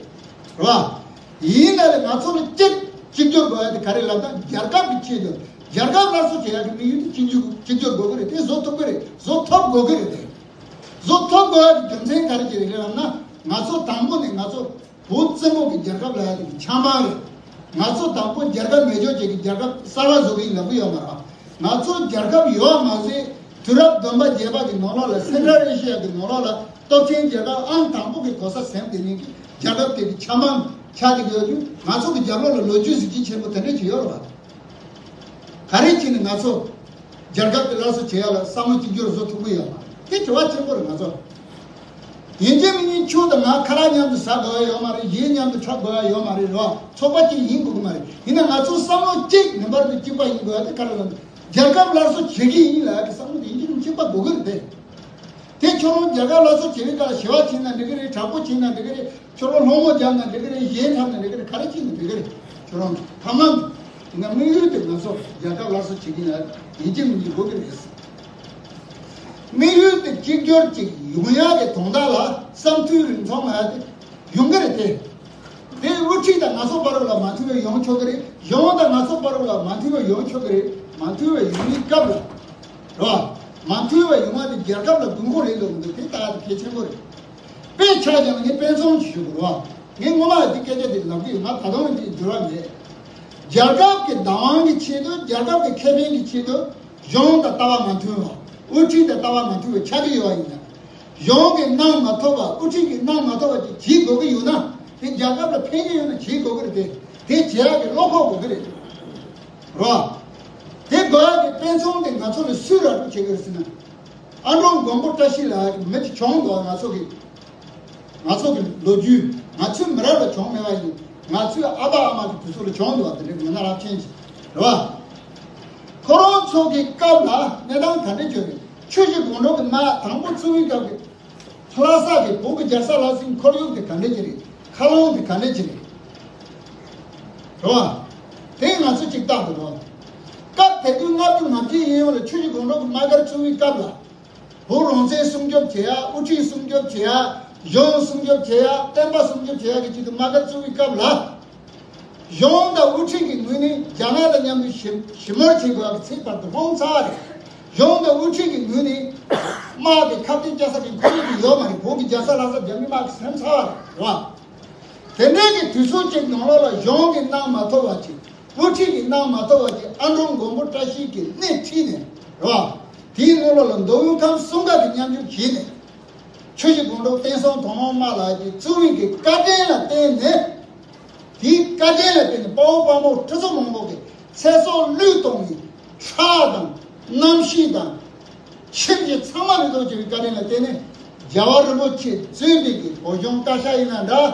བ། ཡིན་ན་ལས་ང་ཚོ་ལ་གཅིག་གཅིག་གྱུར་དགོས་ཡ་དེ་ག་རེ་ལབ་ན། རྒྱལ་ཁབ་ཀྱི་ཆེད་དུ། རྒྱལ་ཁབ་སླར་གསོ་བྱེད་ཡ་གི་དམིགས་ཡུལ་དེ་གཅིག་གྱུར་གཅིག་གྱུར་དགོས་ཀྱི་རེད། དེ་བཟོ་ཐུབ་ཀྱི་རེད། བཟོ་ཐུབ་དགོས་ཀྱི་རེད་དེ། བཟོ་ཐུབ་དགོས་ཡ་གི་རྒྱུ་མཚན་ག་རེ་ཅིག་རེད་ལབ་ན། ང་ཚོ་དང་པོ་ནས་ང་ཚོ་བོད་བཙན་པོ་གི་རྒྱལ་ཁབ་ལབ་ཡ་དེ་གི་ཆ་མ་རེད། ང་ཚོ་དང་པོ་རྒྱལ་ཁབ་མེད་ཆོག་ཅིག་གི་རྒྱལ་ཁབ་གསར་པ་བཟོ་གི་ཡིན་ལབ་གི་ཡོད་མ་རེད། ང་ཚོ་རྒྱལ་ཁབ་ཡོད་མ་ཟད། དུས་རབས་བདུན་པ་བརྒྱད་པ་གི་ནང་ལོགས་ལ། སེན་ཊ་རལ་ཨེ་ཤི་ཡ་གི་ནང་ལོགས་ལ་སྟོབས་ཆེན་རྒྱལ་ཁབ་ཨང་དང་པོ་གི་གོ་ས་ཟིན་དེ་ཉིད་ཀྱི་རྒྱལ་ཁབ་དེ་གི་ཆ་མ་ཆགས་ཀྱི་ཡོད་དུས། ང་ཚོ་གི་རྒྱབ་ལོགས་ལ་ལོ་རྒྱུས་གཟི་བརྗིད་ཆེན་པོ་དེ་འདྲ་ཅིག་ཡོད་རེད་བ། ག་རེ་བྱས་ནས་ང་ཚོ་རྒྱལ་ཁབ་ཀྱི་སླར་གསོ་བྱེད་ཡ་ལ་བསམ་བློ་གཅིག་གྱུར་བཟོ་ཐུབ་ཀྱི་ཡོད་མ་རེད། དེ་དྲི་བ་ཆེན་པོ་རེད། ང་ཚོ་ཡིན་གཅིག་མིན་གཅིག་ཁྱོད་དང་ང་ཁ་ལག་མཉམ་དུ་ཟ་དགོས་ཡ་ཡོད་མ་རེད། གཞས་མཉམ་དུ་འཁྲབ་དགོས་ཡ་ཡོད་མ་རེད། རེད་བ། ཚོགས་པ་གཅིག་ཡིན་དགོས་ཀྱི་མ་རེད། ཡིན་ན་ང་ཚོ་བསམ་བློ་གཅིག་ངེས་པར་དུ་གཅིག་པ་ཡིན་དགོས་ཡ་དེ་ག་རེ་ལབ་ན། རྒྱལ་ཁབ་སླར་གསོ་བྱེད་ཀྱི་ཡིན་ལབ་ཡ་གི་བསམ་བློ་དེ་ཡིན་གཅིག་མིན་གཅིག་པ་དགོས་ཀྱི་རེད་དེ། དེ་ཁྱོད་རང་རྒྱལ་ཁབ་སླར་གསོ་བྱེད་པའི་སྐབས་ལ་ཞི་བ་བྱེད་ན་འགྲིག་གི་རེད། དྲག་པོ་བྱེད་ན་འགྲིག་གི་རེད། ཁྱོད་རང་སློང་མོ་རྒྱག་ན་འགྲིག་གི་རེད། གཞས་འཁྲབ་ན་འགྲིག་གི་རེད། ག་རེ་བྱེད་ན་འགྲིག་གི་རེད། ཁྱོད་རང་ཐ་མ་ཡིན་ན་དམིགས་ཡུལ་དེ་ང་ཚོ་རྒྱལ་ཁབ་སླར་གསོ་བྱེད་ཀྱི་ཡིན་ཡིན་གཅིག་མིན་གཅིག་དགོས་ཀྱི་རེད། དམིགས་ཡུལ་དེ་གཅིག་གྱུར་ཅིག་ཡོང་ཡག་གི་དོན་དག་ལ་བསམ་ཚུལ་རིན་ཐང་ལ་དེ་ཡོང་གི་རེད་དེ། དེ་དབུ་ཁྲིད་དང་ང་ཚོ་བར་ལ་མ་མཐུན་པ་ཡོང་ཆོག་གི་རེད། གཞུང་དང་ང་ཚོ་བར་ལ་མ་མཐུན་པ་ཡོང་ཆོག་གི་རེད། མ་མཐུན་པ་ཡོང་བའི་སྐབས་ལ། རེད་བ། མ་མཐུན་པ་ཡོང་བ་དེ་རྒྱལ་ཁབ་ལ་དགོས་མཁོ་རེད་འདུག་འདུག་དེ་ལྟ་གལ་ཆེན་པོ་རེད། དཔེ་ཆ་བཞག་ནས་དཔེ་མཚོན་ཞིག་ཞུ་དགོས་རེད་བ། ངས་སྔོན་མ་དེ་སྐད་ཆ་དེ་ལབ་གི་ཡོད། ང་ད་དུང་དེ་འགྱུར་བ་མེད། རྒྱལ་ཁབ་ཀྱི་བདག་དབང་གི་ཆེད་དུ། རྒྱལ་ཁབ་ཀྱི་ཁེ་ཕན་གྱི་ཆེད་དུ། གཞུང་དང་ལྟ་བ་མ་མཐུན་པ། དབུ་ཁྲིད་དང་ལྟ་བ་མ་མཐུན་པ་ཆགས་ཀྱི་ཡོད་པ་ཡིན་ན། གཞུང་གིས་གནང་མ་ཐུབ་པ། དབུ་ཁྲིད་ཀྱིས་གནང་མ་ཐུབ་པ་ཅིག་བྱེད་དགོས་ཀྱི་ཡོད་ན། དེ་རྒྱལ་ཁབ་ལ་ཕན་གྱི་ཡོད་ན་བྱེད་དགོས་ཀྱི་རེད་དེ། དེ་བྱེད་ཡག་གི་བློ་ཁོག་དགོས་ཀྱི་རེད། རེད་བ། དེ་དགོས་ཡག་གི་དཔེ་མཚོན་དེ་ང་ཚོ་ལ་སུས་ར་སྤྲོད་བྱེད་ཀྱི་རེད་ཟེར་ན། ཨ་འབྲུག་མགོན་པོ་བཀྲ་ཤིས་ལགས་མི་དེ་བྱུང་འདུག་ང་ཚོ་གི། ང་ཚོ་གི་ལོ་རྒྱུས། ང་ཚོའི་མི་རབས་ལ་བྱུང་མེད་པ་ཡིན། ང་ཚོའི་ཨ་ཕ་ཨ་མ་གི་དུས་ཚོད་ལ་བྱུང་འདུག་དེ་འདྲའི་མི་སྣ་རབ་ཆེན་ཅིག་རེད་བ། ཁོ་རང་ཚོ་གི་སྐབས་ལ་གནས་སྟངས་ག་འདྲ་བྱུང་རེད། ཆུ་བཞི་སྒང་དྲུག་གི་དམག་དང་པོ་བཙུགས་པའི་སྐབས་ཀྱི་ལྷ་ས་གི་བོད་ཀྱི་རྒྱལ་ས་ལྷ་སའི་ཁོར་ཡུག་དེ་ག་འདྲ་ཅིག་རེད། མཁའ་རླུང་དེ་ག་འདྲ་ཅིག་རེད། རེད་བ། དེ་ང་ཚོ་གཅིག་བལྟ་དགོས་རེད་བ། སྐབས་དེ་དུས་ལྔ་བཅུ་ང་བརྒྱད་ཡིན་ཡོང་ལ་ཆུ་བཞི་སྒང་དྲུག་གི་དམག་སྒར་བཙུགས་པའི་སྐབས་ལ། བོད་རང་བཙན་སྲུང་སྐྱོབ་བྱེད་ཡ། དབུ་ཁྲིད་སྲུང་སྐྱོབ་བྱེད་ཡ། གཞུང་སྲུང་སྐྱོབ་བྱེད་ཡ། བསྟན་པ་སྲུང་སྐྱོབ་བྱེད་ཡ་གི་ཆེད་དུ་དམག་སྒར་བཙུགས་པའི་སྐབས་ལ། གཞུང་དང་དབུ་ཁྲིད་ཀྱི་ངོས་ནས་རྒྱ་ནག་དང་མཉམ་དུ་ཞི་ཞི་མོལ་བྱེད་དགོས་པ་གི་ཚིག་བར་དུ་ལྷུང་ཚར་བ་རེད། གཞུང་དང་དབུ་ཁྲིད་ཀྱི་ངོས་ནས་དམག་གི་ཁ་གཏད་བཅག་ས་ཀྱི་ཁོར་ཡུག་དེ་ཡོད་མ་རེད། བོད་ཀྱི་རྒྱལ་ས་ལྷ་ས་རྒྱ་མི་དམག་གིས་ཟིན་ཚར་བ་རེད་བ། དེ་འདྲའི་གི་དུས་ཚོད་ཅིག་ནང་ལོགས་ལ་གཞུང་གིས་གནང་མ་ཐུབ་པ་ཅིག་དབུ་ཁྲིད་ཀྱིས་གནང་མ་ཐུབ་པ་ཅིག་ཨ་འབྲུག་མགོན་པོ་བཀྲ་ཤིས་ཀྱིས་སྣེ་ཁྲིད་ནས་རེད་བ། དེའི་ནང་ལོགས་ལ་མདོ་དབུས་ཁམས་གསུམ་ཀ་གི་མཉམ་ཞུགས་བྱས་ནས། ཆུ་བཞི་སྒང་དྲུག་བསྟན་སྲུང་དོ་སྣང་དམག་ལགས་ཀྱིས་བཙུགས་པའི་གི་བཀའ་དྲིན་ལ་བརྟེན་ནས། དེའི་བཀའ་དྲིན་ལ་བརྟེན་ནས་དཔའ་བོ་དཔའ་མོ་ཁྲི་ཚོ་མང་པོ་གི་ཚེ་སྲོག་བློས་གཏོང་བའི་ཁྲག་དང་ གནམ་གཤིས་དང་། ཆོས་བརྒྱུད་ཚང་མ་ལ་གཏོགས་ཀྱི་བཀའ་དྲིན་ལ་བརྟེན་ནས། རྒྱལ་བ་རིན་པོ་ཆེ་གཙོས་པའི་གི་བོད་གཞུང་བཀའ་ཤག་ཡིན་ན་འདྲ།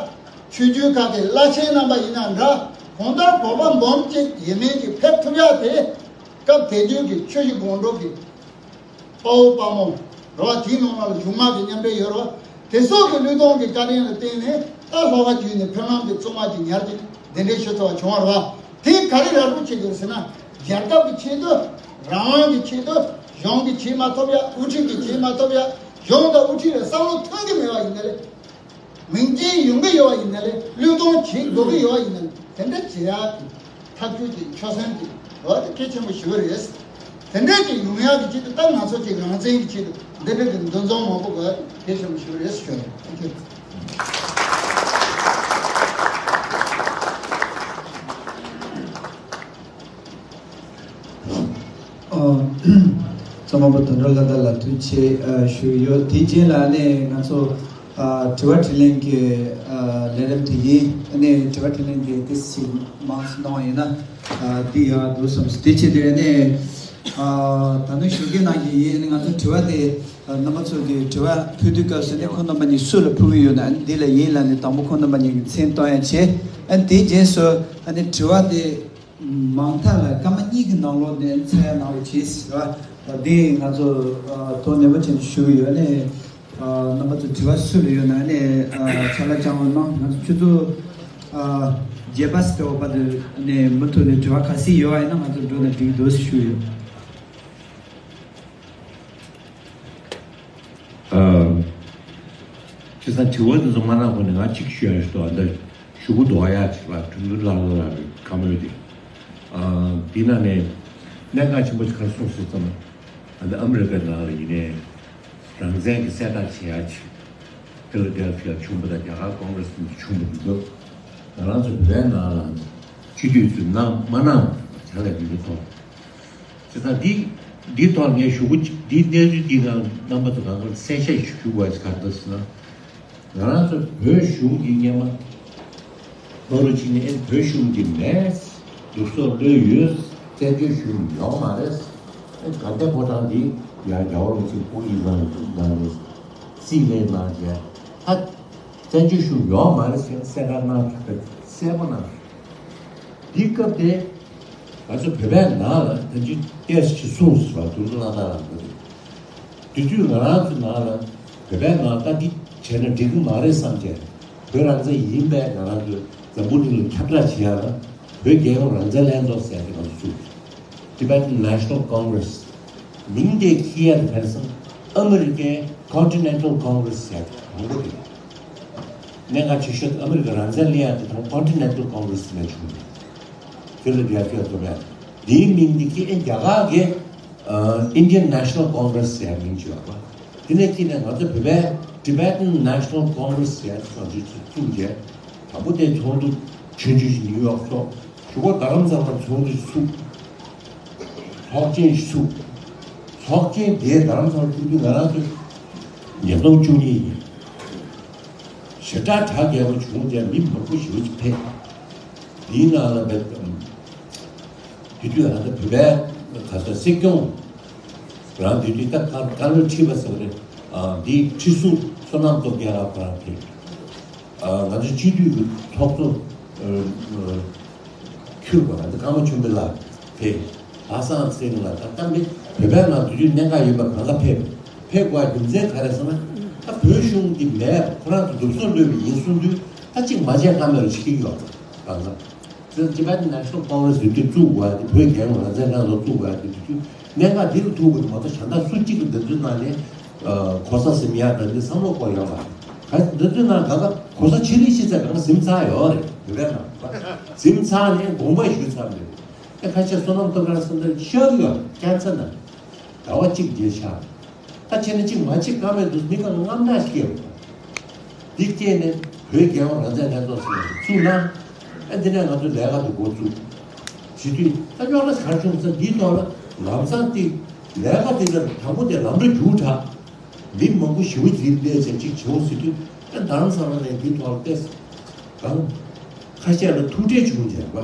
ཆོས་བརྒྱུད་ཁག་གི་བླ་ཆེན་རྣམ་པ་ཡིན་ན་འདྲ། གང་ལྟར་བོད་པ་འབུམ་གཅིག་ཡས་མས་ཀྱིས་ཕེབས་ཐུབ་ཡག་དེ། སྐབས་དེ་དུས་ཀྱི་ཆུ་བཞི་སྒང་དྲུག་གི་དཔའ་བོ་དཔའ་མོ་རེད་བ། དེའི་ནང་ལ་གཞུང་དམངས་ཀྱི་མཉམ་འབྲེལ་ཡོད་རེད་བ། དེ་སོགས་ཀྱི་བློས་གཏོང་གི་བཀའ་དྲིན་ལ་བརྟེན་ནས། ད་ལྷོ་ཁ་བརྒྱུད་ནས་ཕེབས་ལམ་གྱི་བཙུན་མ་གཅིག་ཉར་གཅིག་གདན་འདྲེན་ཞུ་ཐུབ་པ་བྱུང་བ་རེད་བ། དེ་ག་རེ་རག་ལས་པ་བྱེད་དགོས་ཟེར་ན། རྒྱལ་ཁབ་ཀྱི་ཆེད་དུ། རང་དབང་གི་ཆེད་དུ། གཞུང་གིས་བྱེད་མ་ཐུབ་ཡ། དབུ་ཁྲིད་ཀྱིས་བྱེད་མ་ཐུབ་ཡ། གཞུང་དང་དབུ་ཁྲིད་ལ་བསམ་བློ་ཐོན་གྱི་མེད་པ་ཡིན་ན་ལས། མིང་རྐྱེན་ཡོང་གི་ཡོད་པ་ཡིན་ན་ལས། བློས་གཏོང་བྱེད་དགོས་ཀྱི་ཡོད་པ་ཡིན་ན་ལས། དེ་འདྲ་བྱེད་ཡག་གི་ཐབས་ཇུས་ཀྱི་ཆོད་སེམས་ཀྱི་འོ་དེ་གལ་ཆེན་པོ་ཞེ་པོ་རེད། དེ་འདྲ་ཅིག་ཡོང་ཡག་གི་ཆེད་དུ། ད་ང་ཚོ་ཅིག་རང་བཙན་གྱི་ཆེད་དུ་འདི་འདྲ་གི་འདུ་འཛོམས་མང་པོ་དགོས་གལ་ཆེན་པོ་ཞེ་པོ་རེད་ཞུ་ཡ་ཡིན། ཐེངས་ཁྱེད། ཨོ། རྩོམ་པ་པོ་དོན་གྲུབ་ལྷ་དར་ལ་ཐུགས་རྗེ་ཆེ་ཞུ་གི་ཡོད། དེའི་རྗེས་ལ་ནི་ང་ཚོ་ཨ་དྲི་བ་དྲིས་ལན་གྱི་ཨ་ལས་རིམ་དེ་ཡིན། ཨ་ནི་དྲི་བ་དྲིས་ལན་གྱི་ཏོག་ཙམ་མང་ཙམ་གནང་བ་ཡིན་ན་ཨ་འདི་ཡག་འདུག་བསམ་སོང་། དེ་བྱས་ཏེ་ཨ་ནི་ཨ་ད་ནི་ཞུ་གི་གནང་གི་ཡིན། ཨ་ནི་ང་ཚོ་དྲི་བ་དེ་ཨ་རྣམ་པ་ཚོ་གི་དྲི་བ་ཕུལ་དུས་སྐབས་སུ་ནི་ཁོང་རྣམ་པ་གཉིས་སུ་ལ་ཕུལ་གི་ཡོད་ན། ཨ་ནི་འདི་ལ་ཡིན་ལ་ནི་དང་པོ་ཁོང་རྣམ་པ་གཉིས་ཀྱི་མཚན་གཏོང་ཡ་བྱེད། ཨ་ནི་དེའི་རྗེས་སུ་ཨ་ནི་དྲི་བ་དེ། མང་མཐའ་ལ་སྐར་མ་གཉིས་ཀྱི་ནང་ལོགས་ནས་འཚོལ་ཡ་གནང་རོགས་གྱིས་ཟེར་བ། འདི་ང་ཚོ་ཨ་དོ་ནན་པོ་བྱས་ནས་ཞུ་གི་ཡོད། ནས་ཨ་རྣམ་པ་ཚོ་དྲི་བ་སུ་ལ་ཡོད་ན་ནས་ཨ་ཕྱག་ལས་བཅར་རོགས་གནང་། ང་ཚོ་ཆུ་ཚོད་ཨ་བརྒྱད་པ་ཙམ་བར་དུ་ནས་མུ་མཐུད་ནས་དྲི་བ་ག་ཚོད་ཡོད་པ་ཡིན་ན་ང་ཚོ་འགྲོ་ན་འགྲིག་འདུག་ཞུ་གི་ཡོད། ཨ། བྱས་ཙང་དྲི་བ་འདི་ཚོ་མ་གནང་གོང་ནས་ང་གཅིག་ཞུ་ཡ་ཞིག་འདུག་ཨ་འདི་ཞུ་གི་འདུག་ཨ་ཡ་ཅིག་ལ་དྲུང་དྲུང་ལགས་ལ་ལ་བཀའ་མོལ་དེ། ཨ། འདི་ནང་ནས་གནད་འགག་ཆེན་པོ་ཞིག་ག་རེ་གསུངས་སོང་ཟེར་ན། ཨ་འདི་ཨ་མི་རི་ཀའི་ནང་ལ་ཡིན་ནའི་རང་བཙན་གྱི་གསལ་བསྒྲགས་བྱེད་ཡ་ཅིག་ཕི་ལ་ཌེལ་ཕི་ཡ་བྱུང་བ་དང་རྒྱ་གར་ཀོང་རེ་སི་བྱུང་བ་འདི་ཚོ་ང་རང་ཚོ་བོད་པའི་ནང་ལ་སྤྱི་འཐུས་ཚོས་གནང་མ་གནང་བྱ་ལས་འདི་ཚོ། བྱས་ཙང་འདི་འདིའི་ཐོག་ངས་ཞུ་སྒོ་ཅིག་འདིའི་གནས་ཚུལ་འདི་ནང་རྣམ་པ་ཚོ་གང་ག་གསལ་བཤད་ཞུ་དགོས་པ་ཞིག་ག་རེ་འདུག་ཟེར་ན། ང་རང་ཚོ་བོད་གཞུང་གི་སྔོན་མ་ལོ་རུ་ཅིག་ནས་ཨེ་བོད་གཞུང་འདི་མེད། ལུགས་སྲོལ་ལོས་ཡོད། བཙན་བྱོལ་གཞུང་ཡོད་མ་རེད། ཨེ་དགའ་ལྡན་ཕོ་བྲང་འདི་ཡང་རྒྱལ་བ་རིན་པོ་ཆེ་སྐུ་ཡི་ནང་ནས་རྩིས་ལེན་གནང་བྱས། ད་བཙན་བྱོལ་གཞུང་ཡོད་མ་རེད་ཟེར་གསལ་བསྒྲགས་གནང་ཐུབ་པའི་གསལ་པོ་གནང་། འདི་སྐབས་དེ་ང་ཚོ་བོད་པའི་ནང་ལ་ད་ཅི་ཏོག་ཙམ་གསུངས་སོང་བ། དུང་དུ་བླ་དྭགས་ལ་འདུག་དེ་དུས་ང་རང་ཚོ་ནང་ལ་བོད་པའི་ནང་ད་འདི་བྱས་ན་འགྲིག་གི་མ་རེད་བསམ་བྱས། བོད་རང་བཙན་ཡིན་པས་ང་རང་ཚོས་འཛམ་བུ་གླིང་ལ་ཁྱབ་བསྒྲགས་བྱེད་ཡ་ལ་བོད་རྒྱལ་ཡོངས་རང་བཙན་ལྷན་ཚོགས་ཟེར་ཡ་དེ་ང་ཚོ་བཙུགས། Tibetan National Congress། མིང་དེ་ཁྱེར་ཡ་དེ་ཕན་ཚུན་ཨ་མི་རི་ཀའི་Continental Congress ཟེར་ཡ་དེ་དང་པོ་དེ་རེད། གནད་འགག་ཆེ་ཤོས་དེ་ཨ་མི་རི་ཀ་རང་བཙན་ལེན་ཡ་དེ་དང་Continental Congress ནས་བྱུང་བ་རེད། ཕི་ལ་ཌེལ་ཕི་ཡ་རྫོང་ཡ། འདིའི་མིང་འདི་ཁྱེད་ཨེ་རྒྱ་གར་གྱི་ཨ་Indian National Congress ཟེར་མིང་ཅིག་ཡོད་པ། དེ་ནས་ཁྱེད་ནས་ང་ཚོ་བོད་པའི་Tibetan National Congress ཟེར་ཚོགས་འདུ་ཚོགས་བཙུགས་རྗེས། དང་པོ་དེ་ཚོགས་འདུ་ཆུང་ཆུང་ཞིག་ནིའུ་ཡོག་ཚོགས། གཞུག་གུ་རྡ་རམ་ས་ལ་ཚོགས་འདུ་ཚུགས། ཚོགས་ཆེན་ཞིག་ཚུགས། ཚོགས་ཆེན་དེ་རྡ་རམ་ས་ལ་ཚུགས་དུས་ང་རང་ཚོ་ཉིས་སྟོང་བཅུ་གཉིས་ཡིན། ཞེ་དྲག་གྲ་རྒྱས་པོ་བྱུང་རྗེས་མི་མང་པོ་ཞེ་པོ་ཅིག་ཕེབས། འདིའི་ནང་ལ་བས། དེ་དུས་ང་ཚོ་བོད་པའི་ག་ས་སྲིད་སྐྱོང་རང་དེ་དུས་ད་བཀའ་བཀའ་བློན་ཁྲི་པ་ཟེར་བ་རེད། ཨ་འདིའི་ཁྲི་ཟུར་བསོད་ནམས་སྟོབས་རྒྱལ་ལགས་ཁོ་རང་ཕེབས། ཨ་ང་ཚོ་སྤྱི་འཐུས་ཀྱི་ཚོགས་གཙོ་ཨ་ཨ་ཁྱུར་པ་ང་ཚོ་ཀརྨ་ཆོས་འཕེལ་ལགས་ཕེབས། ལྷག་བསམ་ཚེ་རིང་ལགས་ད་ལྟ་མི་བོད་པའི་ནང་དུས་རྒྱུན་གནད་འགག་ཡོད་པ་གང་ག་ཕེབས། ཕེབས་དགོས་རྒྱུ་མཚན་ག་རེ་ཟེར་ན། ད་བོད་གཞུང་འདི་མེད། ཁོ་རང་ཚོ་འདུག་སེ་ལོས་པ་ཡིན་གསུང་དུས་ད་གཅིག་མ་བྱས་ཁ་མེད་རུ་བྱེད་ཀྱི་ཡོད་གང་ག། ཅི་Tibetan National Congress དེ་དུས་བཙུགས་དགོས་ཡ་དེ། བོད་རྒྱལ་ཡོངས་རང་བཙན་ལྷན་ཚོགས་བཙུགས་དགོས་ཡ་དེ་དུས་གནད་འགག་འདི་ལ་ཐུག་དགོས་དེ་མ་གཏོགས་གཞན་དག་སུ་གཅིག་གིས་འདི་ཚོའི་ནང་ནས་གོ་ས་ཟིན་ཡ་དང་འདི་བསམ་བློ་འཁོར་ཡོད་མ་རེད། ག་འདི་ཚོའི་ནང་གང་ག་གོ་ས་ཆེ་རིགས་ཤིག་ཙམ་གང་ག་ཟིན་ཚར་ཡོད་རེད། བོད་པའི་ནང་ཟིན་ཚར་ནས་དགོངས་པ་ཞུས་ཚར་རེད། ཨེ་ཁ་ཤས་བསོད་ནམས་སྟོབས་རྒྱལ་ལགས་ད་ཤོར་ཡོད་རྐྱང་ཚ་ན། ཟླ་བ་གཅིག་རྗེས་ཆགས། ད་བྱས་ན་གཅིག་མ་བྱེད་ཀ་མེད་དུས་མི་གང་དངངས་སྐྲག་སྐྱེས་པ། འདི་སྐྱེས་ནས་བོད་རྒྱལ་ཡོངས་རང་བཙན་ལྷན་ཚོགས་ཟེར་བ་ཞིག་བཙུགས་ན། ཨ་འདི་ནས་ང་ཚོ་ལས་ཀ་དེ་འགོ་བཙུགས། བྱེད་དུས་ད་རྙོག་དྲ་ག་རེ་བྱུང་ཟེར་འདིའི་ཐོག་ལ་ལམ་སང་དེ་ལས་ཀ་དེ་ལ་དང་པོ་དེ་ལམ་འགྲོ་རྒྱུགས་དྲགས། མི་མང་པོ་ཞེ་པོ་ཅིག་སླེབས་བྱས་ཅིག་བྱུང་ཟེར་དུས་ཨ་རྡ་རམ་ས་ལ་ནས་འདིའི་ཐོག་ལ་བལྟས། གང་ཁ་ཤས་ལ་ཐུགས་ཁྲལ་བྱུང་བྱས་པ།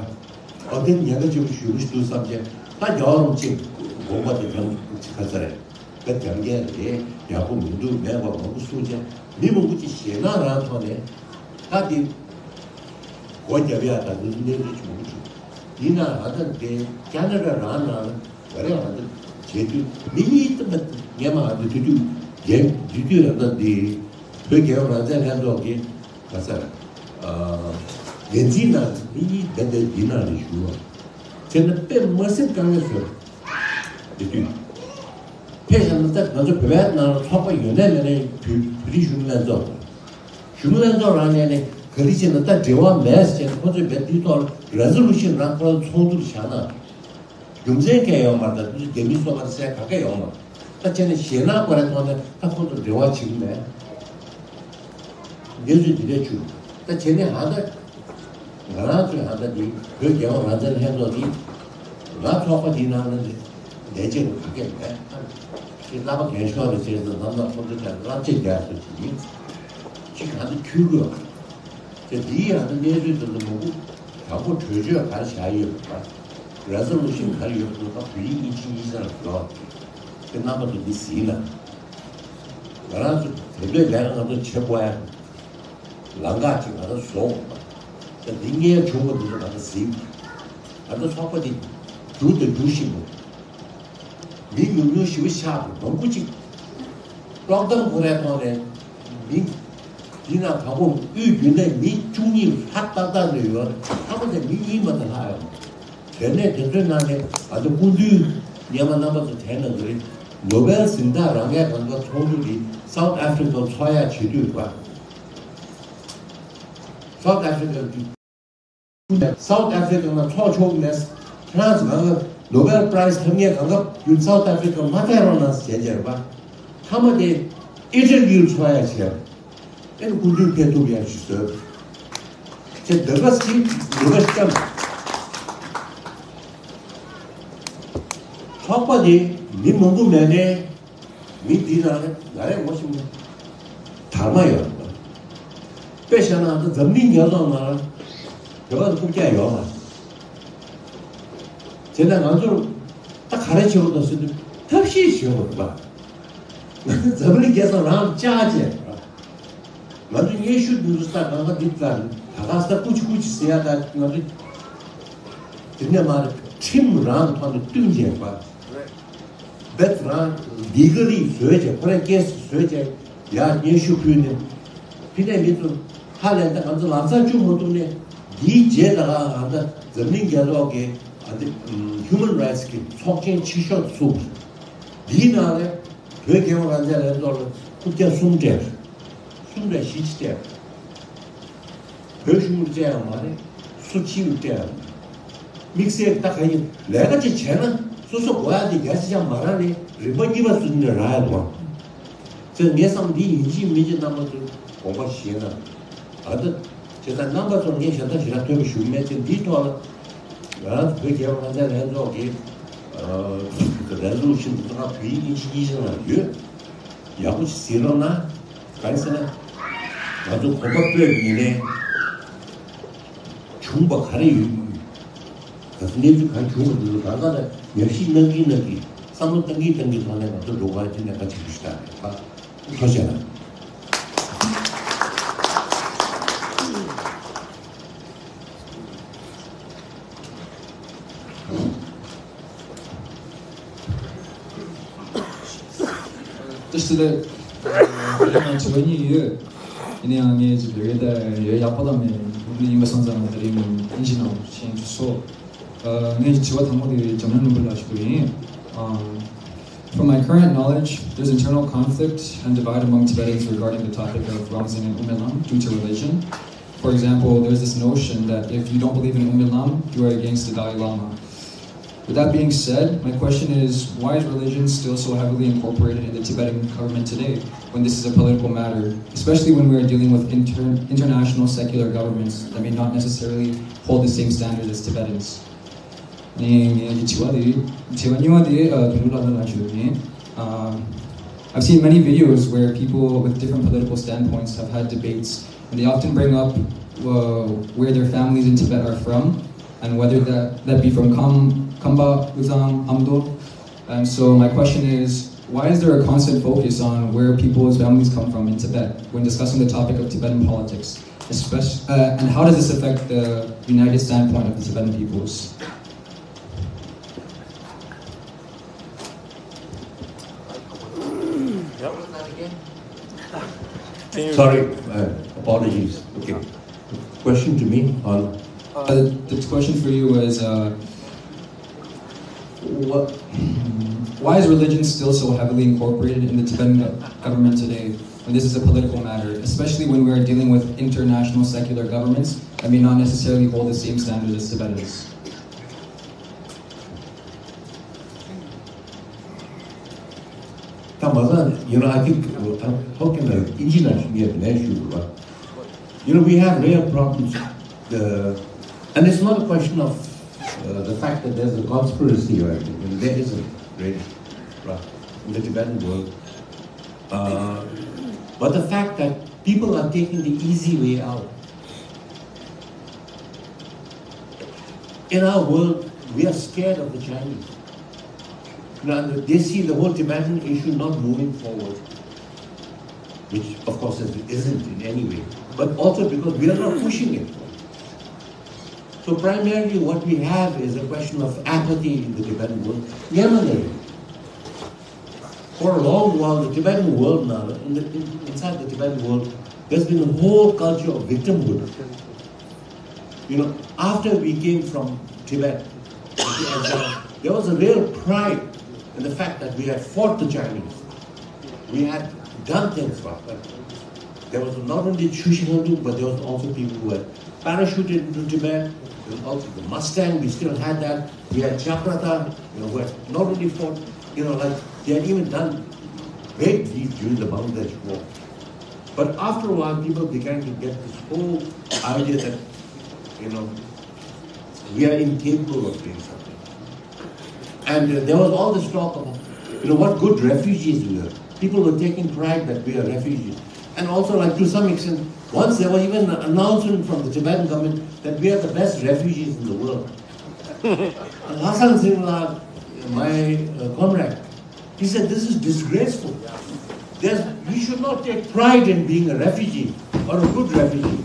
ཨོ་དེ་ཉེན་ཁ་ཆེན་པོ་ཞེ་པོ་ཞིག་འདུག་བསམ་བྱས་ད་རྒྱལ་བ་རིན་པོ་ཆེ་ དགོངས་པ་དེ་ཙམ་ཅིག་ཁ་ཚ་རེད། ད་རྒྱབ་འགལ་རེད། ཡག་པོ་མི་འདུག་མེད་པ་མང་པོ་གསུངས་བྱས། མི་མང་པོ་ཅིག་ཞེད་སྣང་རང་ཐོག་ནས་ད་དེ་སྒོ་རྒྱབ་ཡག་ད་དུང་གནས་ཚུལ་ཅིག་མང་པོ་བྱུང་། ཡིན་ནའང་ད་དེ་ཁ་ན་ཌ་རང་ནང་ལ་ག་རེ་ང་ཚོ་བྱེད་དུས་མི་གཉིས་ད་ངས་མ་ང་ཚོ་དུས་དུས་རྒྱན་དུས་དུས་རང་ད་དེ་བོད་རྒྱལ་ཡོངས་རང་བཙན་ལྷན་ཚོགས་ཀྱི་ག་ས་འགན་འཛིན་ནང་མི་གཉིས་བསྡད་བསྡད་འདི་ནང་ལ་བཞུགས་པ་བྱས་ན་དཔེ་མ་སྲིད་དཀའ་ངལ་བཟོས། དེ་དུས་ཕེབས་བཞག་ན་ད་ང་ཚོ་བོད་པའི་ནང་ལ་ཚོགས་པ་ཡོད་ནའི་མེད་ནའི་བོད་བོད་རིགས་གཞོན་ནུ་ལྷན་ཚོགས་གཞོན་ནུ་ལྷན་ཚོགས་རང་ནས་ནས་ག་རེ་བྱས་ན་ད་འབྲེལ་བ་མེད་ཟེར་བྱས་ན་ཁོ་ཚོས་བོད་འདིའི་ཐོག་ལ་རེ་ཟོ་ལུ་ཤིན་རང་ཁོ་རང་ཚོགས་འདུར་བཞག་ན། རྒྱུ་མཚན་གང་ཡོད་མ་རེད། ད་དུས་རྒྱ་མིའི་སོ་པར་སེ་ག་ག་ཡོད་མ་རེད། ད་བྱས་ནས་ཞེད་སྣང་སྐོར་ར་ཐོག་ནས་ད་ཁོང་ཚོ་འབྲེལ་བ་བྱེད་ཀྱི་མེད། གནས་ཚུལ་འདི་འདྲ་བྱུང་། ད་བྱས་ནས་ཧ་ད་ང་རང་ཚོའི་ཧ་ད་འདི་བོད་རྒྱལ་ཡོངས་རང་བཙན་ལྷན་ཚོགས་འདི་ང་ཚོགས་པ་འདིའི་ནང་ལ་ལས་བྱེད་ཀྱི་ག་གེ་མེད། ད་དེ་བསླབ་པ་རྒན་ཤོས་རེ་བྱས་ཙང་ནམ་ལ་ཁོང་ཚོའི་གྲས་བསླབ་བྱ་རྒྱག་ཐུབ་ཀྱི་ཡིན། གཅིག་ཧ་ད་འཁྱུད་དགོས། དེ་འདིའི་ཡང་ན་གནས་ཚུལ་དེ་ཚོ་མང་པོ་དྲང་པོ་གྲོས་ཆོད་ག་རེ་བཞག་ཡོད་པ། རེ་ཟོ་ལུ་ཤིན་ག་རེ་ཡོད་པ་དེ་ཚོ་བོད་ཡིག་དབྱིན་ཇི་གཉིས་ཆ་ལ་འགྲོ་བ་དེ་རྣམ་པ་ཚོ་འདི་གཟིགས་ན། ང་རང་ཚོ་དེ་འདྲའི་ལས་ང་ཚོ་བྱེད་དགོས་ཡ་ལམ་ཁ་ཅིག་ང་ཚོ་བཟོ་དགོས་པ། ད་འདི་སྔའི་བྱུང་བ་འདི་ཚོ་ང་ཚོ་གཟིགས། ང་ཚོ་ཚོགས་པ་འདི་རྒྱུག་དང་རྒྱུག་བཞིན་པ། མི་ཉུང་ཉུང་ཞེ་པོ་ཆགས་འདུག་མང་པོ་ཅིག་ཀློག་གཏམ་ཁོ་རའི་ཐོག་ནས་མི་འདི་ན་གང་པོ་དབུས་རྒྱུན་ལས་མི་བཅུ་གཉིས་ལྷག་ཏག་ཏག་ནས་ཡོད། ཚང་མ་དེ་མི་གཉིས་མ་གཏོགས་ལྷག་ཡོད་མ་རེད། དེ་ནས་དེ་ཚོའི་ནང་ནས་ཨ་ནི་སྐུ་མདུན་སྔོན་མ་རྣམ་པ་ཚོ་དྲན་གནང་གི་རེད། ནོ་བེལ་གཟེངས་རྟགས་རག་མཁན་གང་ག་ཚོགས་འདུ་འདི་སའུ་ཐི་ཨ་ཧྥི་རི་ཀ་ཚོགས་ཡག་བྱེད་དུས་རེད་པ། སའུ་ཐི་ཨ་ཧྥི་རི་ཀ་སའུ་ཐི་ཨ་ཧྥི་རི་ཀ་ནང་ཚོགས་ཆོག་མེད། ཁྱེད་རང་ཚོ་གང་ག་ནོ་བེལ་པ་རའི་ཛི་ཐོབ་མཁན་གང་ག་ཡུལ་སའུ་ཐི་ཨ་ཧྥི་རི་ཀ་མ་ཕེབས་རོགས་གནང་ཟེར་བྱས་རེད་པ། མཐའ་མ་དེ་ཨི་ཊ་ལི་ཡུལ་ཚོགས་ཡག་བྱས། ཨེ་ནི་སྐུ་མདུན་ཕེབས་ཐུབ་ཡག་ཞིག་བཟོས། ཁྱེད་འདི་ག་ཞིག་འདི་ག་ཞིག་བསྐྱངས། ཚོགས་པ་དེ་མི་མང་པོ་མེད་ནའི་མི་འདི་ནང་ལ་ང་རས་ངོ་ཤེས་མེད། དར་མ་ཡོད་པ། དཔེ་བཞག་ན་ད་འཛམ་གླིང་རྒྱལ་ཚོགས་ནང་ལ་བོད་པ་རྐུབ་བཀྱག་ཡོད་པ། དེ་ལ་ང་ཚོར་ད་ག་རེ་བྱེད་དགོས་འདུག་ཟེར་དུས་ཐབས་ཤེས་བྱེད་དགོས་པ། ང་ཚོ་འཛམ་གླིང་རྒྱལ་ཚོགས་རང་ལ་བཅར་བྱས་པ། ང་ཚོ་སྙན་ཞུ་འདི་ཚོ་ས་གང་ག་འདི་ལྟར་ད་ག་ས་ཀུ་ཅི་ཀུ་ཅི་ཟེར་ཡ་ད་ང་ཚོ་དེ་ནས་མར་ཁྲིམས་རང་གི་ཐོག་ནས་བསྟུན་བྱས་པ། བེད་རང་ལི་ག་ལི་བཟོས་བྱས་ཁོ་རའི་ཀེ་སི་བཟོས་བྱས་ཡར་སྙན་ཞུ་ཕུལ་ནས་ཕི་ནས་མི་ཚོ་ཧ་ལས་ད་ང་ཚོ་ལག་ཆ་བཅུག་མ་ཐུབ་ནས་འདིའི་རྗེས་ད་ག་ང་ཚོ་འཛམ་གླིང་རྒྱལ་ཚོགས་ཀྱི་ཨ་འདི་ཧིའུ་མན་རའེ་ཊི་ཀྱི་ཚོགས་ཆེན་ཆེ་ཤོས་སུ་འདིའི་ནང་ལས། བོད་རྒྱལ་ཡོངས་རང་བཙན་ལྷན་ཚོགས་ལ་རྐུབ་བཀྱག་གསུམ་སྤྲད། གསུམ་རེད་བཞི་ཅི་སྤྲད། བོད་གཞུང་གིས་སྤྲད་ཡང་མ་རེད། སུ་ཕྱིའུ་སྤྲད་ཡང་མ་རེད། དམིགས་བསལ་ད་ག་ཡིན་ལས་ཀ་ཅིག་བྱས་ན་སོ་སོ་དགོས་ཡ་དེ་རྒྱ་ཆེ་ཆ་མ་རག་ནས་རིམ་པ་གཉིས་པ་ཚུན་ནས་རག་ཡ་འདུག་ཨང་། ཚེ་ངས་བསམ་འདི་ཡིན་གཅིག་མིན་གཅིག་རྣམ་པ་ཚོས་དགོངས་པ་བཞེས་ན། ཨ་ད། བྱས་ཙང་རྣམ་པ་ཚོར་ངས་ཞལ་ཏ་ཞེ་དྲག་ཐོས་པ་ཞུ་མེད་ཅིང་འདིའི་ཐོག་ལ་ང་རང་ཚོ་བོད་རྒྱལ་ཡོངས་རང་བཙན་ལྷན་ཚོགས་ཀྱི་རེ་ཟོ་ལུ་ཤིན་དེ་ཚོ་ང་བོད་ཡིག་དབྱིན་ཇི་གཉིས་ཆ་ལ་ཡོད། ཡག་པོ་ཞིག་གཟིགས་རོགས་གནང་། གང་ཡིན་ཟེར་ན། ང་ཚོ་གོམ་པ་སྤོས་ཀྱི་ཡིན་ནའི་བྱུང་བ་ག་རེ་ཡོད། ག་ཚོད་གནས་ཚུལ་གང་བྱུང་བ་དེ་ཚོ་གང་ག་ལ་ཉམས་ཞིབ་གནང་གིན་གནང་གིན་བསམ་བློ་བཏང་གིན་བཏང་གིན་ཐོག་ནས་ང་ཚོ་འགྲོ་བ་དེ་ནས་ག་ཅིག་ཞུ་ཞུ་ད་རེད་པ། ཐུགས་རྗེ་གནང་། བཀྲ་ཤིས་བདེ་ལེགས། ང་དྲི་བ་གཉིས་ཡོད། ཡིན་ནའང་ངས་ཅིག་ལས་ཀའི་ད་ཡོད་ཡག་པོ་ལ་མེད། ཡིན་པ་སོང་ཙང་དེ་རིང་ཨིན་ཇི་ནང་ཤེས་ཀྱི་སོ། ངས་དྲི་བ་དང་པོ་དེ་འཇམ་དབྱངས་ནོར་བུ་ལགས་ཞུ་གི་ཡིན། From my current knowledge, there's internal conflict and divide among Tibetans regarding the topic of Ramzin and Umyalom due to religion. For example, there's this notion that if you don't believe in Umyalom, you are against the Dalai Lama. With that being said, my question is, why is religion still so heavily incorporated in the Tibetan government today, when this is a political matter, especially when we are dealing with inter- international secular governments that may not necessarily hold the same standards as Tibetans? ངའི་ངའི་དྲི་བ་དེ་དྲི་བ་གཉིས་པ་དེ་དོན་གྲུབ་ལགས་ལ་ཞུ་ཡིན། Um, I've seen many videos where people with different political standpoints have had debates, and they often bring up uh, where their families in Tibet are from, and whether that, that be from Kham, Khamba, Uzang, Amdo, And so my question is, why is there a constant focus on where people's families come from in Tibet when discussing the topic of Tibetan politics? Especially, uh, and how does this affect the united standpoint of the Tibetan peoples? Sorry, uh, apologies. Okay. Question to me on. Uh, the question for you is, uh, what, why is religion still so heavily incorporated in the Tibetan government today? And this is a political matter, especially when we are dealing with international secular governments that may not necessarily hold the same standards as Tibetans. ད་མ་ཟད། you know, I think, ད་ཧོ་ཀན་ལ་ཨིན་ཇི་ནང་ཞུ་ངས་ལན་ཞུ་དགོས་པ། You know, we have real problems. The, and it's not a question of uh, the fact that there's a conspiracy, right? I mean, there isn't, really, right, in the Tibetan world. Uh, but the fact that people are taking the easy way out. In our world, we are scared of the Chinese. Now, they see the whole Tibetan issue not moving forward, which, of course, it isn't in any way, but also because we are not pushing it. So primarily what we have is a question of apathy in the Tibetan world. Yemen, for a long while, the Tibetan world now, in the, in, inside the Tibetan world, there's been a whole culture of victimhood. You know, after we came from Tibet, there was a real pride in the fact that we had fought the Chinese. We had done things for them. There was not only Shushi Handu, but there was also people who had parachuted into Tibet. There was also the Mustang, we still had that. We had Chakrata, you know, who had not only fought, you know, like, they had even done great deeds during the Bangladesh war. But after a while, people began to get this whole idea that, you know, we are incapable of doing something. And uh, there was all this talk of, you know, what good refugees we were. People were taking pride that we are refugees. And also, like, to some extent, once there was even an announcement from the Tibetan government that we are the best refugees in the world. And Lhasang Singla, my uh, comrade, he said, "This is disgraceful. There's, we should not take pride in being a refugee or a good refugee.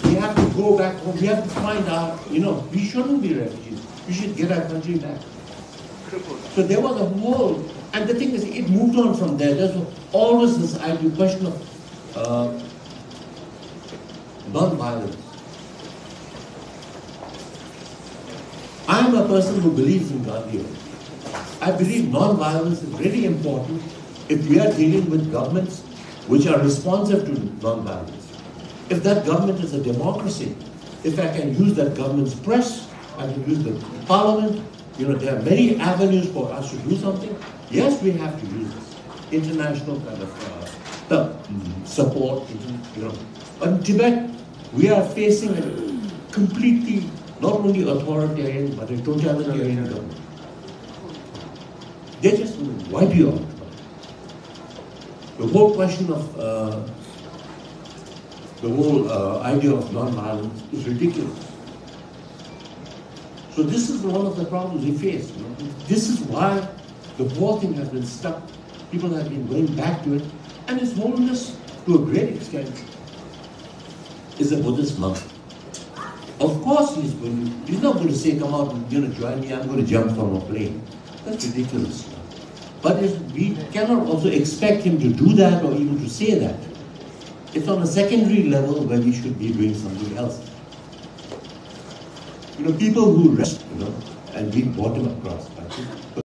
We have to go back home. We have to find our, you know, we shouldn't be refugees. We should get our country back." So there was a whole, and the thing is, it moved on from there. There's always this idea, question of uh, non-violence. I am a person who believes in Gandhi. I believe non-violence is really important if we are dealing with governments which are responsive to non-violence. If that government is a democracy, if I can use that government's press, I can use the parliament, you know, there are many avenues for us to do something. Yes, we have to use this international kind of uh, the, mm, support, you know. But in Tibet, we are facing a completely not only authoritarian but a totalitarian government. They just want to wipe you out. The whole question of uh, the whole uh, idea of non-violence is ridiculous. So this is one of the problems we face. You know? This is why the whole thing has been stuck. People have been going back to it, and His Holiness, to a great extent, is a Buddhist monk. Of course, he's going to, he's not going to say, "Come out and, you know, join me, I'm going to jump from a plane." That's ridiculous. But if we cannot also expect him to do that or even to say that. It's on a secondary level where we should be doing something else. You know, people who rest, you know, and we brought him across.